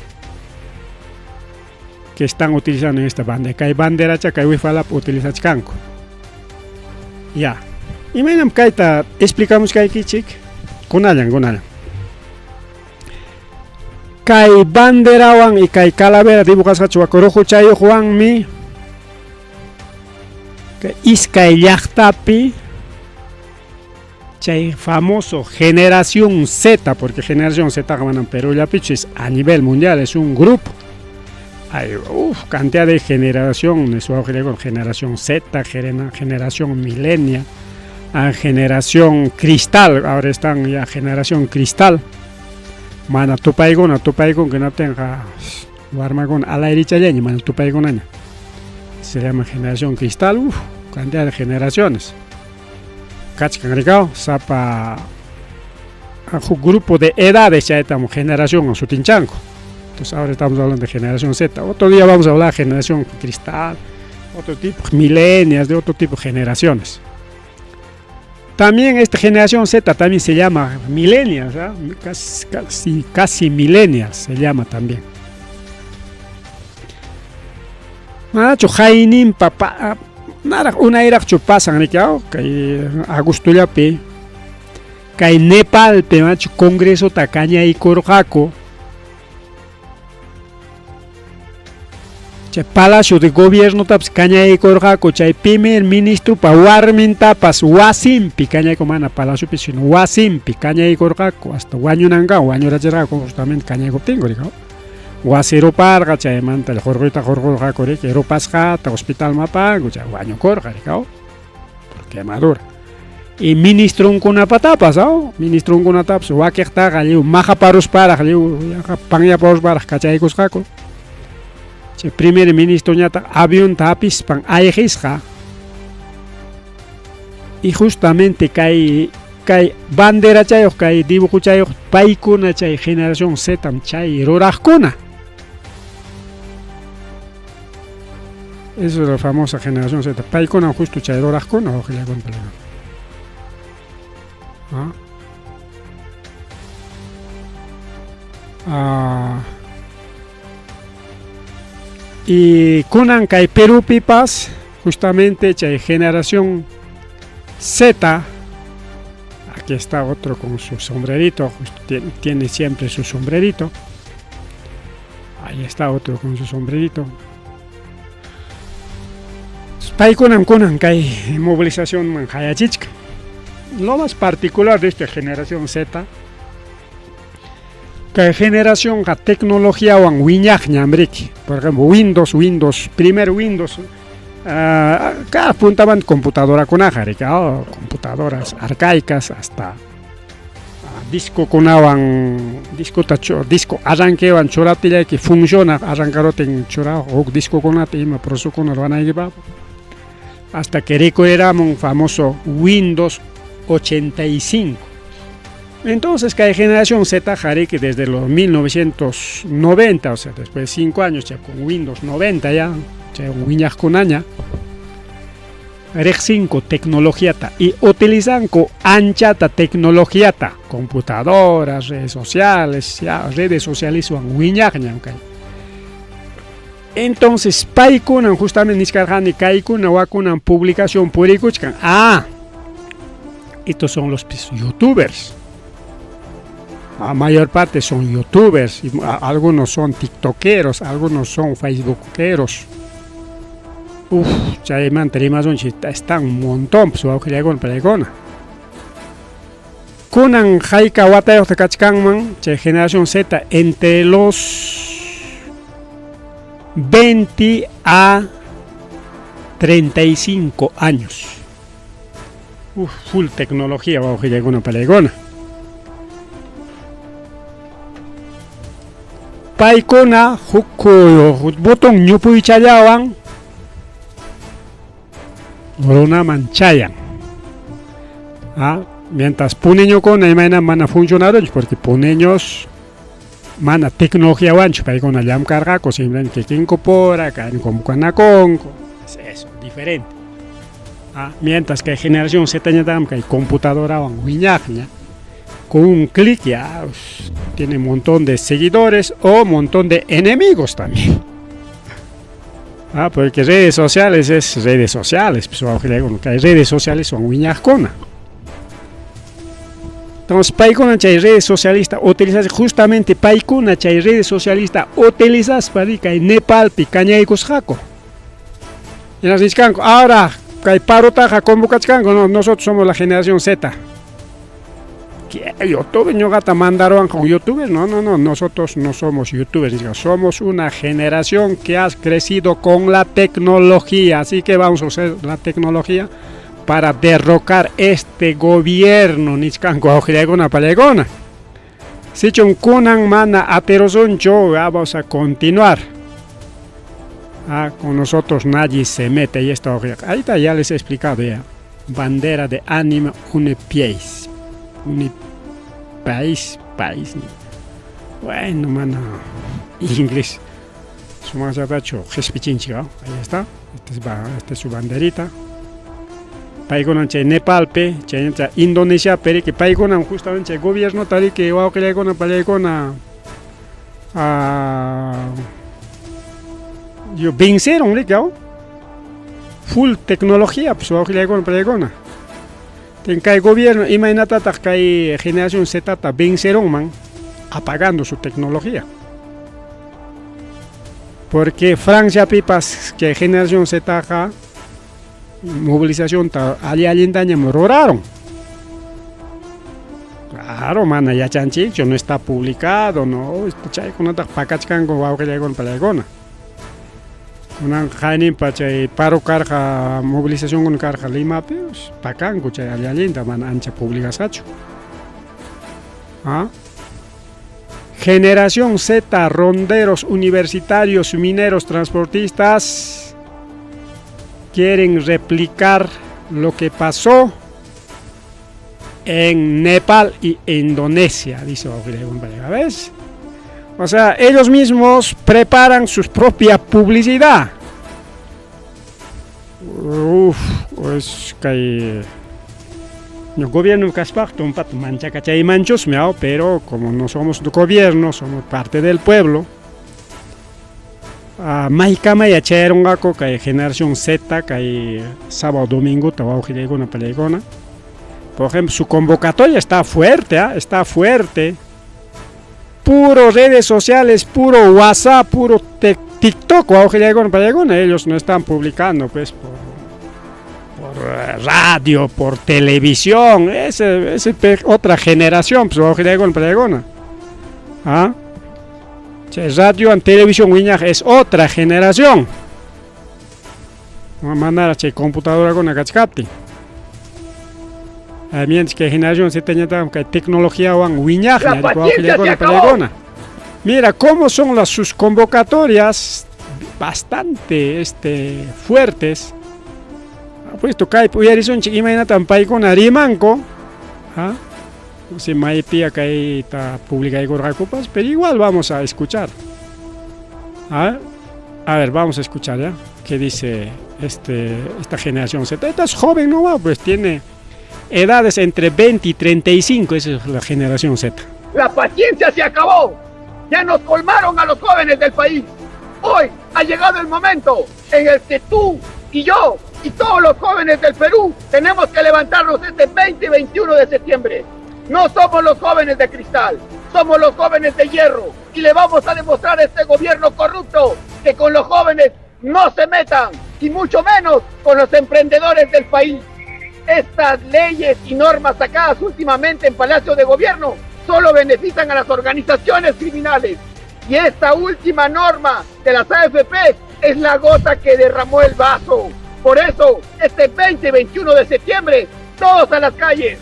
que están utilizando en esta bandera. Kay banderacha, kay wifalap utilizachkanku. Ya. Imaynam kayta explicamos kaykichik? Kunallan, kunallan. Kay banderawan y kay calavera dibujasqachu wak ruquchayuqwanmi iskay llaqtapi chay famoso generación Z, porque generación Z manam Perú llapichu, es a nivel mundial, es un grupo. Hay cantidad de generaciones, generación Z, generación milenia, generación cristal, ahora están ya generación cristal. Mana tupaykuna, tupaykun hinaptinqa warmakuna alayrichallaña mana tupaykunaña. Se llama generación cristal, cantidad de generaciones. Kachkan rikaw, sapa huk grupo de edades ya estamos generación sutinchanku. Entonces ahora estamos hablando de generación Z. Otro día vamos a hablar de generación cristal, otro tipo, millennials, de otro tipo de generaciones. También esta generación Z también se llama millennials, ¿eh? Casi, casi, casi millennials se llama también. Manachu hayninpa naraq unayraqchu pasan rikaw kay agostollapi kay Nepalpi manachu congresota kañaykurqaku. Chay Palacio de Gobiernotapas kañaykurqaku, chay primer ministropa warmintapas wasinpi kañayku, mana palaciopi sino wasinpi kañaykurqaku, hasta wañunankama wañurachirqaku justamente kañaykuptinku, riki. Wasi ruparqa, chaymanta hurquyta hurqurqaku, riki, rupasqata hospitalman apanku, chay wañukurqa, riki, por quemadura. Y ministronkunapatapas, aw, ministronkunatapas wakiqtaqa lliw maqaparusparaq, lliw yaqa panyaparusparaq kachaykusqaku. Chay primer ministroñataq avionta hapispan ayqisqa. Y justamente kay kay banderachayuq, kay dibujochayuq paykuna chay generación Z chay ruraqkuna. Esa es la famosa generación Z. Paykunam justo chay ruraqkuna wawqillakuna paykuna. ¿Ah? Ah. Y kunan kay Perúpipas justamente chay generación Z, aquí está otro con su sombrerito, justo tiene siempre su sombrerito. Ahí está otro con su sombrerito. Paykunam kunan kay movilizacionman qayachichkan. Lo más particular de esta generación Z, kay generacionqa tecnologiawan wiñaqñam riki. Por ejemplo, Windows, Windows, primer Windows, uh, puntaman computadorakunaqa riki, oh, computadoras arcaicas hasta discokunawan, discota disco arranquewan churaptillayki funciona, arrancarotin chura huk discokunata ima procesokuna ruwanaykipaq, hasta que rikuriramun famoso Windows 85. Entonces, kay generación Z riki desde los 1990, o sea, después de 5 años ya con Windows 90 ya, chay wiñaqkunaña, riqsinku tecnologiata y utilizanku anchata tecnologiata, computadoras, redes sociales, ya redes socialeswan wiñaqñam kay. Entonces, paykunan justamente nichkarqani kaykuna wakunan publicación purikuchkan. Ah, estos son los youtubers. La mayor parte son youtubers, y algunos son tiktokeros, algunos son facebookeros. Uf, chaymanta rimasunchik, están un montón, pues wawqillaykuna paykuna. Kunan hayka watayuqta kachkanman chay generación Z? Entre los 20 a 35 años. Uf, full tecnología, wawqillaykuna paykuna. Paykuna huk botón ñupuychallawan runaman chayan. ¿Ah? Mientras puneñokuna imayna mana funcionaron, porque puneños mana tecnologiawanchu paykuna llamkarqaku, simplemente kikinku pura, convocanakunku, es eso, diferente. ¿Ah? Mientras que generación Z ñataqmi kay computadorawan wiñaqña, con un clic ya tiene un montón de seguidores o un montón de enemigos también. Ah, porque redes sociales es redes sociales, pues hay redes sociales son wiñaqkuna. Entonces, paykuna chay redes socialista utilizas, justamente paykuna chay redes socialista utilizaspa kay Nepalpi kañaykusqaku. Y nos nichkanku, ahora kay parotaqa convocachkanku, no, nosotros somos la generación Z. ¿Qué? YouTube, ñuqata mandaruwan con youtubers. No, no, no, nosotros no somos youtubers, somos una generación que ha crecido con la tecnología, así que vamos a usar la tecnología para derrocar este gobierno, nichkanku wawqillaykuna pallaykuna. Sichum kunan mana atirusunchu, vamos a continuar. Ah, con nosotros nadie se mete y esto, ahí está, ya les he explicado ya. Bandera de Anima une pies. Une país, país. Bueno, mano, inglés. Sumaqllatachu qispichinchik, ahí está. Esta es su banderita. Paykunan chay Nepalpi, chay Indonesiapi riki paykunam justamente chay gobiernota riki wawqillaykuna pallaykuna yo vencieron riki, full tecnología, pues wawqillaykuna pallaykuna. Ten kay gobierno imaynatataq kay generación Z vencerunman? Apagando su tecnología. Porque Franciapipas chay generación Zqa movilizacionta alli allintañam ruraron. Claro, mana yachanchikchu, no está publicado, no, chaykunataqa pakachkanku wawqillaykuna palaykuna. Kunanqa qayninpa chay paro karqa, movilizacionkuna karqa Limapi, pakanku chay alli allinta, mana ancha publicasqachu. ¿Ah? Generación Z, ronderos, universitarios, mineros, transportistas, quieren replicar lo que pasó en Nepal y Indonesia, dice ¿ves? O sea, ellos mismos preparan su propia publicidad. Uf, es que no gobierno kaspaq tumpata manchakachaymanchusmi, pero como no somos gobierno, somos parte del pueblo. Maykamaya chayarunqaku kay generación Z, kay sábado domingo wawqillaykuna palaykuna. Por ejemplo, su convocatoria está fuerte, ¿eh? Está fuerte. Puro redes sociales, puro WhatsApp, puro TikTok, wawqillaykuna palaykuna, ellos no están publicando pues por radio, por televisión, ese otra generación, pues wawqillaykuna palaykuna. ¿Ah? Radio en televisión wiñaq es otra generación. Manara chay computadorakuna kachkaptin. Mientras que generación Z kay tecnologíawan wiñaqña. Mira cómo son las sus convocatorias bastante fuertes. Puesto kaypi uyarisunchik imaynatam paykuna rimanku. ¿Ah? No sé, maypia kayta publicaykurqakupas, pero igual vamos a escuchar. ¿Ah? A ver, vamos a escuchar, ¿ya? ¿Qué dice esta generación Z? Esta es joven, ¿no? Pues tiene edades entre 20 y 35, esa es la generación Z. La paciencia se acabó. Ya nos colmaron a los jóvenes del país. Hoy ha llegado el momento en el que tú y yo y todos los jóvenes del Perú tenemos que levantarnos este 20 y 21 de septiembre. No somos los jóvenes de cristal, somos los jóvenes de hierro y le vamos a demostrar a este gobierno corrupto que con los jóvenes no se metan y mucho menos con los emprendedores del país. Estas leyes y normas sacadas últimamente en Palacio de Gobierno solo benefician a las organizaciones criminales. Y esta última norma de las AFP es la gota que derramó el vaso. Por eso, este 20 y 21 de septiembre, todos a las calles,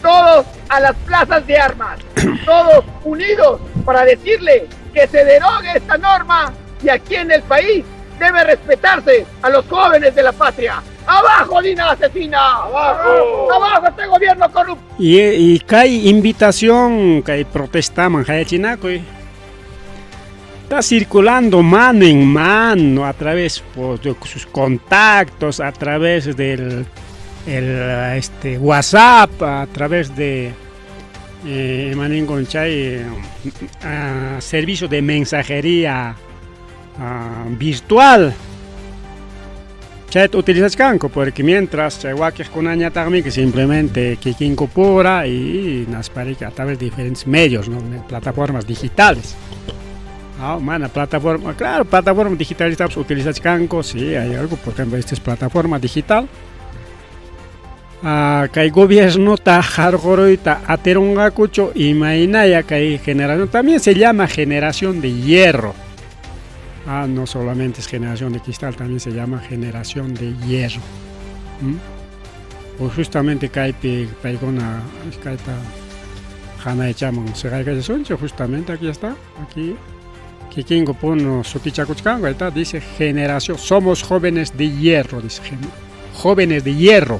todos a las plazas de armas, todos unidos para decirle que se derogue esta norma y aquí en el país debe respetarse a los jóvenes de la patria. ¡Abajo, Dina asesina! ¡Abajo! ¡Abajo este gobierno corrupto! Y kay invitación, kay protestaman, hayachinakuy, está circulando mano en mano a través, pues, de sus contactos, a través del WhatsApp, a través de chay, servicio de mensajería virtual. Chayta utilizachkanku porque mientras chay wakiqkunañataqmi que simplemente kikinkupura y nasparika a través de diferentes medios, ¿no? Plataformas digitales. Ah, mana plataforma, claro, plataforma digital utilizachkanku, sí, hay algo, por ejemplo, esta es plataforma digital. Kay gobiernota harquruyta atirunqakuchu imaynaya kay generación, también se llama generación de hierro. No solamente es generación de cristal, también se llama generación de hierro. Pues justamente kaypi paykuna kayta hanaychaman siqaykachasunchik, justamente aquí está, aquí kikinku puno sutichakuchkanku, ahí está, dice generación, somos jóvenes de hierro, dice jóvenes de hierro,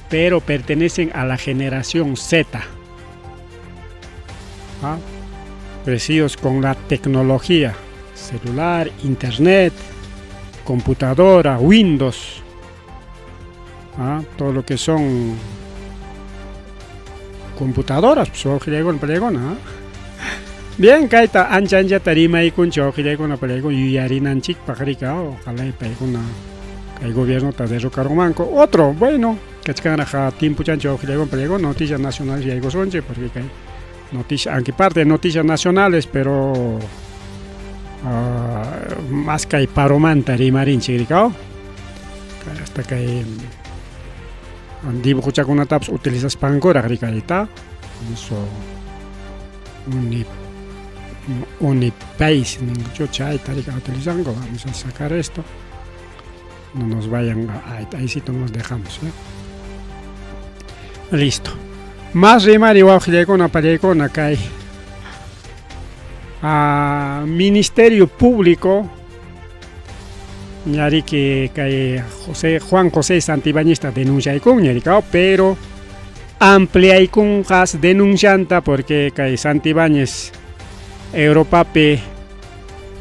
pero pertenecen a la generación Z. ¿Ah? Crecidos con la tecnología, celular, internet, computadora, Windows, ¿ah? Todo lo que son computadoras, pues, ¿ah? Bien, kayta ancha anchata rimaykunchik wawqillaykuna palaykuna yuyarinanchikpaq rika, ojalá paykuna kay gobiernota derrocarunmanku. Otro, bueno, kachkanraq tiempuchanchik wawqillaykuna palaykuna noticias nacionales yaykusunchik, porque kay noticias, aunque parte de noticias nacionales, pero Más kay paromanta rimarinchik rikaw. Hasta kay dibujochakunatapas utilizaspankuraq rikayta. Eso uni unipace ninkuchu chayta rika utilizanku. Vamos a sacar esto. No nos vayan a ahí sí nos dejamos, ¿ya? Listo. Más rimari wawqillaykuna pallaykuna kay a Ministerio Público ñariki kay José Juan José Santibáñezta denunciaykun ñarikao pero ampliaykunqas denuncianta porque kay Santibáñez Europapi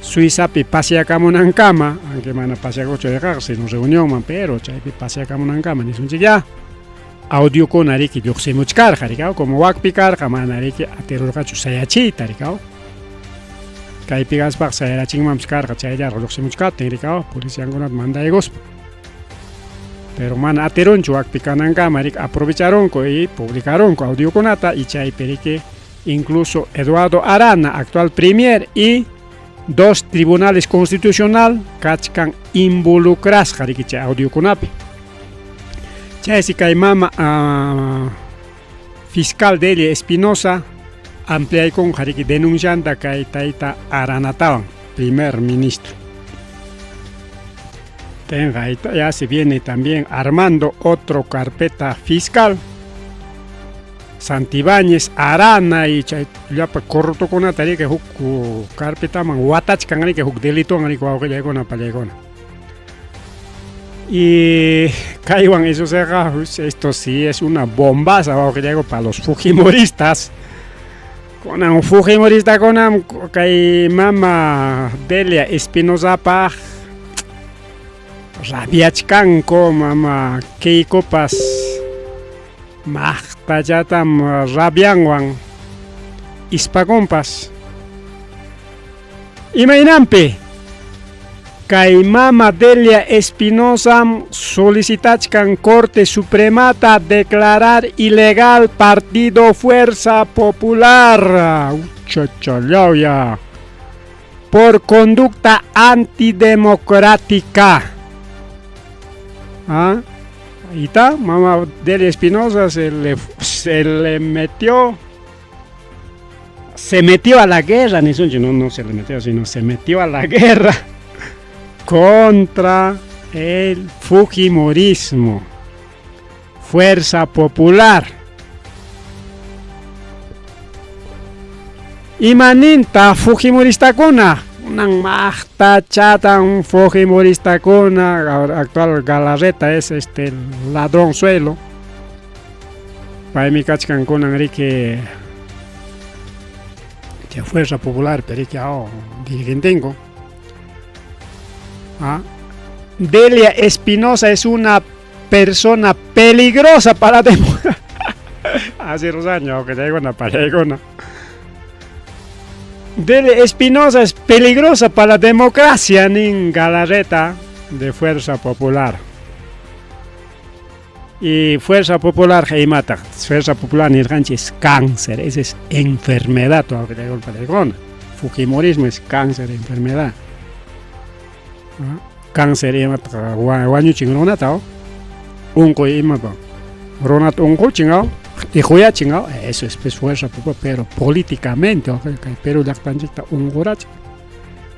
Suizapi paseakamunankama, aunque mana paseakuchu chayqaqa sino reunionman, pero chaypi paseakamunankama nisunchik ya audiokuna riki lluqsimuchkarqa rikaw, como wakpi karqa mana riki atirurqachu sayachiyta rikaw. Kaypi kaspaqa sayarachinmanpas karqa chayllaraq lluqsimuchkaptin rikaw, policiankunata mandaykuspa. Pero mana atirunchu wakpi kanankama riki aprovecharunku y publicarunku audiokunata y chaypi riki incluso Eduardo Arana, actual premier, y dos tribunales constitucional kachkan involucrasqa riki chay audiokunapi. Chaysi kay mama fiscal Delia Espinosa ampliaykunqa riki denuncianta kay tayta Aranatawan, primer ministro. Tenga, ya se viene también armando otro carpeta fiscal. Santibáñez, Arana y chay llapa corruptokunata riki huk carpetaman watachkan riki huk delitowan riki wawqillaykuna pallaykuna. Y kaywan eso seqa, esto sí es una bombaza wawqillayku para los fujimoristas. Kunan fujimoristakunam kay mama Delia Espinosapaq rabiachkanku, mama Keikopas maqtallatam rabianwan ispakunpas. Imaynanpi kay mama Delia Espinosam solicitachkan Corte Supremata declarar ilegal Partido Fuerza Popular. Uchachalauya. Por conducta antidemocrática. ¿Ah? Ahí está, mama Delia Espinosa se le metió. Se metió a la guerra, ni no, no se le metió, sino se metió a la guerra contra el fujimorismo. Fuerza Popular. Imaninta fujimoristakuna, unan maqta chatan fujimoristakuna, actual Galarreta es este ladronzuelo. Paymi kachkan kunan riki que Fuerza Popular, pero que oh, dirigentengo. ¿Ah? Delia Espinosa es una persona peligrosa para democracia. Hace 2 años que llegó una paregona. Delia Espinosa es peligrosa para la democracia, nin Galarreta de Fuerza Popular. Y Fuerza Popular, mata. Fuerza Popular nirqanchik es cáncer, esa es enfermedad. Fujimorismo es cáncer, enfermedad. ¿Ah? Cáncer imata wañuchin runata, unquy imapa runata unquchin, iquyachin, eso es pues Fuerza Popular, pero políticamente, kay Perú llaqtanchikta unqurachin.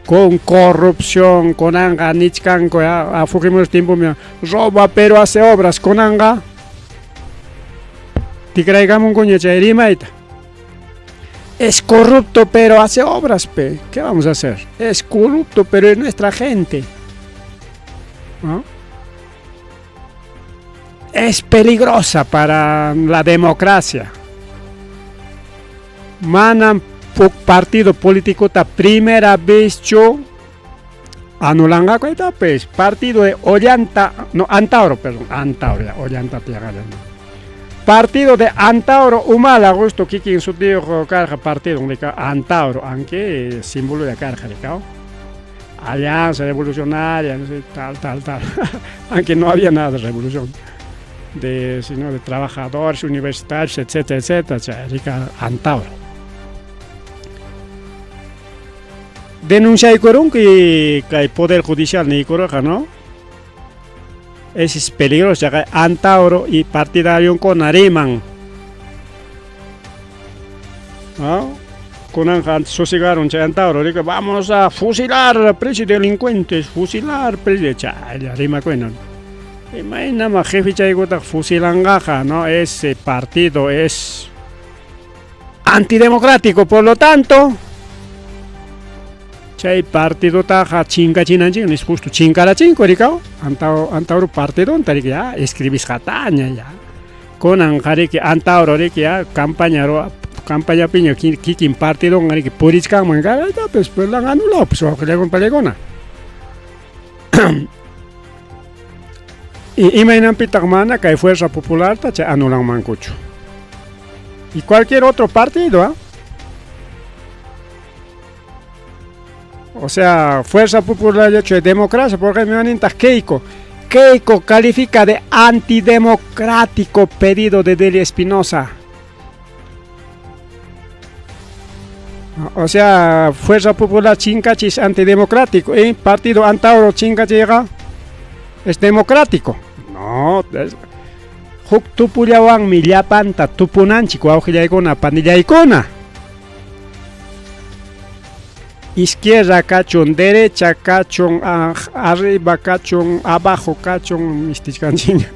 Con corrupción, kunanqa nichkanku a Fujimori tiempo roba pero hace obras, kunanqa tikraykamunkuña chay rimayta. Es corrupto pero hace obras, pe. ¿Qué vamos a hacer? Es corrupto pero es nuestra gente. ¿No? Es peligrosa para la democracia. Manam partido político ta primera vez yo anulanqaku pues partido de Ollanta, no, Antauro, perdón, Antauro, ya, Ollanta no. Partido de Antauro Humala, gusto kikin sutiyuq karqa partido Antauro, aunque símbolo de karqa Alianza Revolucionaria, no sé, tal, tal, tal. Aunque no había nada de revolución, sino de trabajadores universitarios, etcétera, etcétera, Antauro. Denunciaykurunku y kay Poder Judicial niykurqa, ¿no? Ese es peligroso, chaqay Antauro y partidariunkuna riman. ¿No? Kunanqa antes sosigaron chay Antauro, rika, vamos a fusilar preso delincuentes, fusilar preso, chaylla rimakuyna. Imaynama jefe chaykutaq fusilanqaqa, ¿no? Ese partido es antidemocrático, por lo tanto, chay partidotaqa chinkachinanchik nispa justo chinkarachinku rikaw Antauro partidonta riki ya escribisqataña ya. Kunanqa riki Antauro riki ya campaña campañapiña kikin partidonqa riki purichkanman kara pues pues la han anulado pues wawqillakuna pallaykuna. Y imaynanpitaq mana kay Fuerza Popularta chay anulanmankuchu. Y cualquier otro partido, ¿ah? O sea, Fuerza Popular hecho de democracia, porque me van Keiko. Keiko califica de antidemocrático pedido de Delia Espinosa. O sea, Fuerza Popular Chincachi es antidemocrático, ¿eh? Partido Antauro Chincachiqa es democrático. No, es, huk tupullawanmi llapanta tupunanchik wawqillaykuna panillaykuna. Izquierda kachun, derecha kachun, arriba kachun, abajo kachun, mistichkanchiña.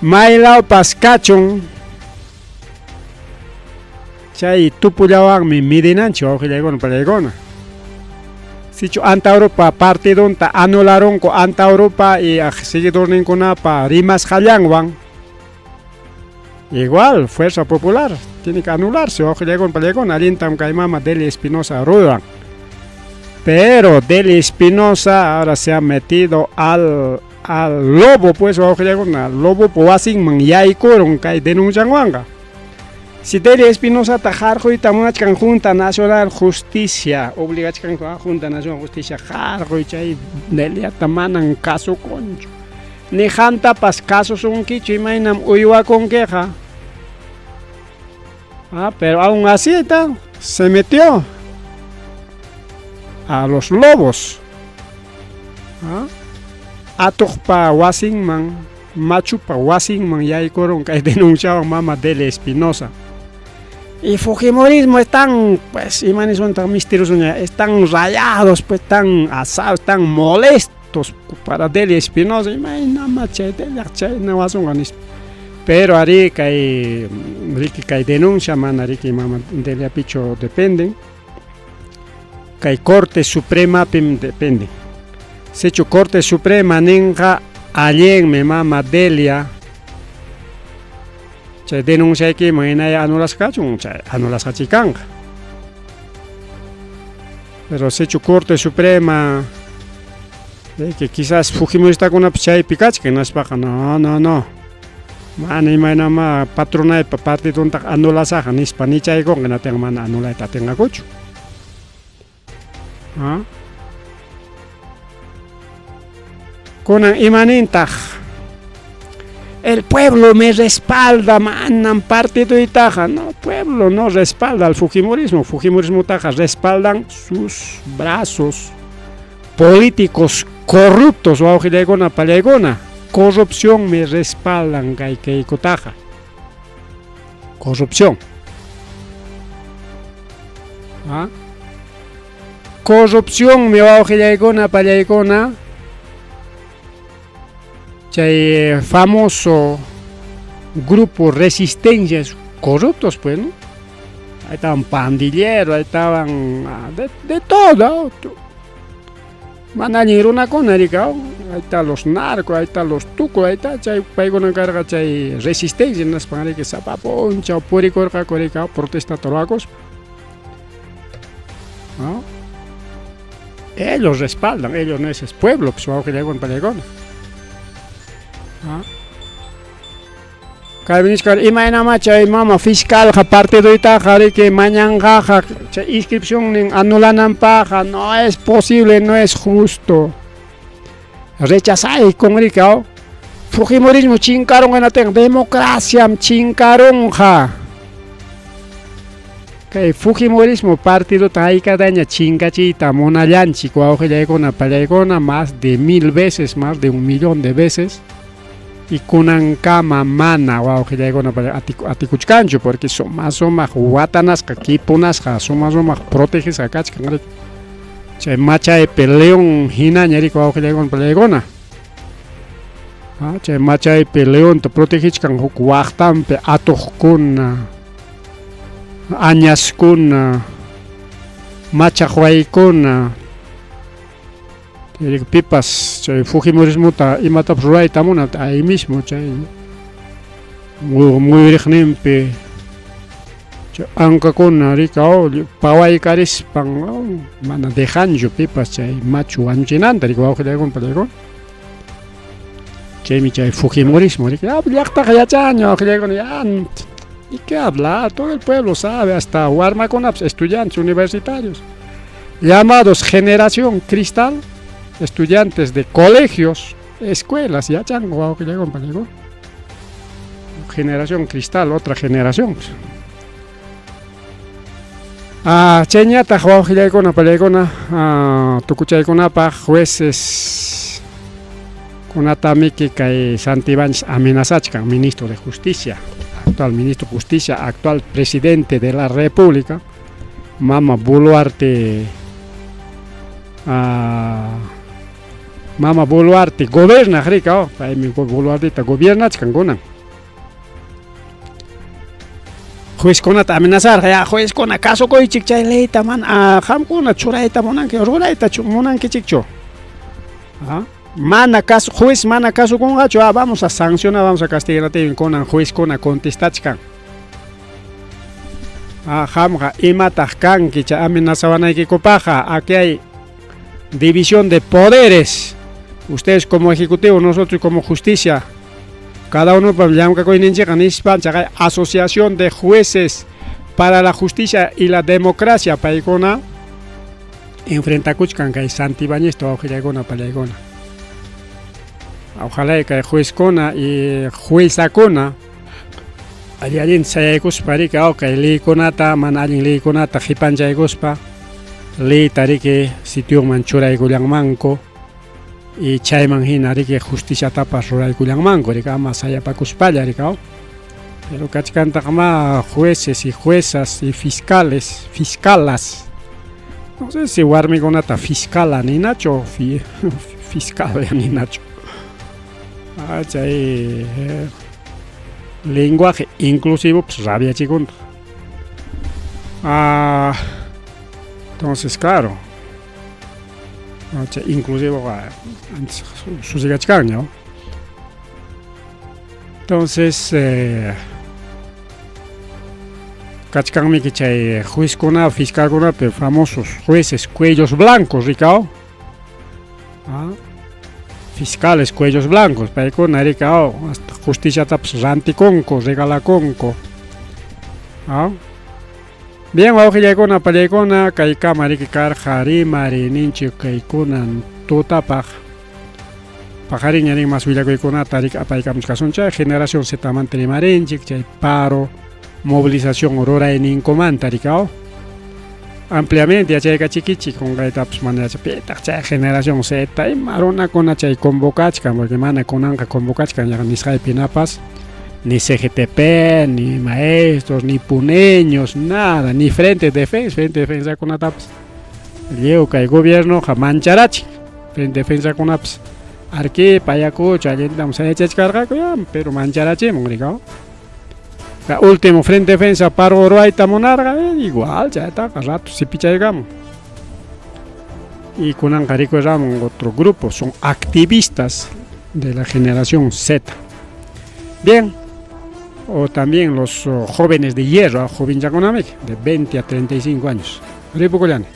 Maylawpas kachun. Chay tupullawanmi midinanchik wawqillaykuna panillaykuna. Sichu Antauropa partidonta anularunku Antauropa y seguidorninkunapa rimasqallanwan. Igual, Fuerza Popular tiene que anularse, wawqillaykuna panillaykuna, allintam kay mama Delia Espinosa ruran. Pero Delia Espinosa ahora se ha metido al lobo, pues, wawqillaykuna, lobo wasinman yaykurun kay denuncianwanqa. Si Delia Espinosata harquyta munachkan Junta Nacional Justicia, obligachkan Junta Nacional Justicia harquy chay Deliata manan kasukunchu. Ni qamtapas kasusunkichu imaynam uywakunkiqa. Ah, pero aún así está, se metió a los lobos. Ah, atuqpa wasinman, machupa wasinman yaykurun kay denunciawan mama Delia Espinosa. Y Fujimorismo están, pues, imanisuntaq mistirusuña, están rayados, pues, están asados, están molestos para Delia Espinosa. Imaynama chay Delia chayna wasunqa nispa. Pero ari kay riki kay denuncia mana riki mama Delia pichu dependen. Kay Corte Suprema pim dependen. Sichu Corte Suprema ninqa allinmi mama Delia chay denunciaykiman hinaya anulasqachun chay anulasqachi kanqa. Pero sichu Corte Suprema de que quizás Fujimoristakunapas chaypi kachkan hinaspaqa no, no, no. Mana imaynama patronaypa partidontaqa anulasaqqa nispa nichaykunqa hinaptinqa mana anulayta atinqakuchu. ¿Ah? Kunan imanintaq el pueblo me respalda, manam partiduytaqa. No, pueblo no respalda al Fujimorismo. Fujimorismotaqa respaldan sus brazos políticos corruptos, wawqillaykuna pallaykuna. Corrupción me respaldan kay Keikotaqa. Corrupción. ¿Ah? Corrupción mi wawqillaykuna pallaykuna. Chay famoso grupo Resistencias corruptos, pues, ¿no? Ahí estaban pandilleros, ahí estaban de todo. Mana allin runakuna rika, ahí están los narcos, ahí están los tucos, ahí está, chay paykuna karqa chay Resistencia hinaspan riki sapa punchaw purikurqaku rika protesta ruwakuspa. ¿No? Ellos respaldan, ellos no es pueblo, pues wawqillaykuna pallaykuna. ¿Ah? Kaypi nichkan imaynamá chay mama fiscalqa partiduytaqa riki mañanqaqa chay inscripcionnin anulananpaqqa no es posible, no es justo. Rechazaykun riki aw. Fujimorismo chinkarunqa hinaptinqa democraciam chinkarunqa. Kay Fujimorismo partidota haykataña chinkachiyta munallanchik wawqillaykuna pallaykuna más de 1000 veces, más de 1 millón de veces y kunankama mana wawqillaykuna atikuchkanchu porque suma sumaq watanasqa, kipunasqa, suma sumaq protegesqa kachkan. Chay machaypi león hinaña riki wawqillaykuna pallaykuna. Chay machaypi leonta protegichkan huk waqtanpi atuqkuna, añaskuna, machaqwaykuna. Pipas chay Fujimorismota imatapas rurayta munan ahí mismo chay muyuriqninpi chay ankakuna rika pawaykarispan mana dejanchu pipas chay machu wañuchinanta riki wawqillaykuna pallaykuna. Chaymi chay Fujimorismo riki llaqtaqa yachanña wawqillaykuna ya y qué hablar, todo el pueblo sabe, hasta warmakunapas estudiantes universitarios llamados generación cristal, estudiantes de colegios, escuelas, yachanku wawqillaykuna pallaykuna. Generación cristal, otra generación. Chayñataq wawqillaykuna pallaykuna tukuchaykunapaq jueces kunatamiki kay Santiváñez amenazachkan, ministro de Justicia, actual ministro de Justicia, actual presidente de la República, Mama Boluarte, Mama Boluarte gobernaq rika, paymi Boluarteta gobiernachkan kunan. Juezkunata amenazarqa, ya juezkuna kasukuychik chay leyta mana qamkuna churayta munanki rurayta munankichikchu. Mana kasu juez mana kasukunqachu, vamos a sancionar, vamos a castigar kunan juezkuna contestachkan. Qamqa imataq kanki chay amenazawanaykikupaqqa, aquí hay división de poderes. Ustedes como ejecutivo, nosotros como justicia, cada uno llamkakuyninchikqa nispa chaqay asociación de jueces para la justicia y la democracia paykuna enfrentakuchkan kay Santibañezta wawqillaykuna pallaykuna. Ojalá kay juezkuna y juezakuna alli allinta sayaykuspa riki kay leykunata mana allin leykunata qipanchaykuspa leyta riki sitionman churaykullanmanku y chayman hina riki justiciatapas ruraykullanmanku riki ama sayapakuspalla riki. Pero kachkantaq ma jueces y juezas y fiscales, fiscalas. No sé si warmikunata fiscala ninachu fiscal ninachu. Chay lenguaje inclusivo pues rabiachikuntaq. Entonces claro, chay inclusivo antes susigachkanña. Entonces kachkanmiki chay juezkuna fiscalkunapi famosos jueces cuellos blancos rika. Fiscales cuellos blancos paykuna rika hasta justiciatapas rantikunku regalakunku. Bien, wawqillaykuna pallaykuna kaykama riki karqa rimariyninchik kaykunan tutapaq. Paqarinña rin mas willakuykunata riki apaykamuchkasun chay generación Zmanta rimarinchik chay paro movilización rurayninkumanta rika. Ampliamente yachaykachikichik qunqaytapas mana yacha pitaq chay generación Z ima runakuna chay convocachkan porque mana kunanqa convocachkan nisqaypi hinapas ni CGTP, ni maestros, ni puneños, nada, ni Frente de Defensa, Frente de Defensa kunatapas lliw kay gobiernoqa mancharachin Frente de Defensa kunapas Arequipa, Ayacucho allintam sayachachkarqaku ya, pero mancharachimun rika. Último Frente de Defensa paro ruwayta munarqa igual chaytaqa rato sipichaykamun. Y kunanqa rikuramun otro grupo, son activistas de la generación Z. Bien, o también los jóvenes de hierro, jovenchakunamiki, de 20 a 35 años. Ripukullani.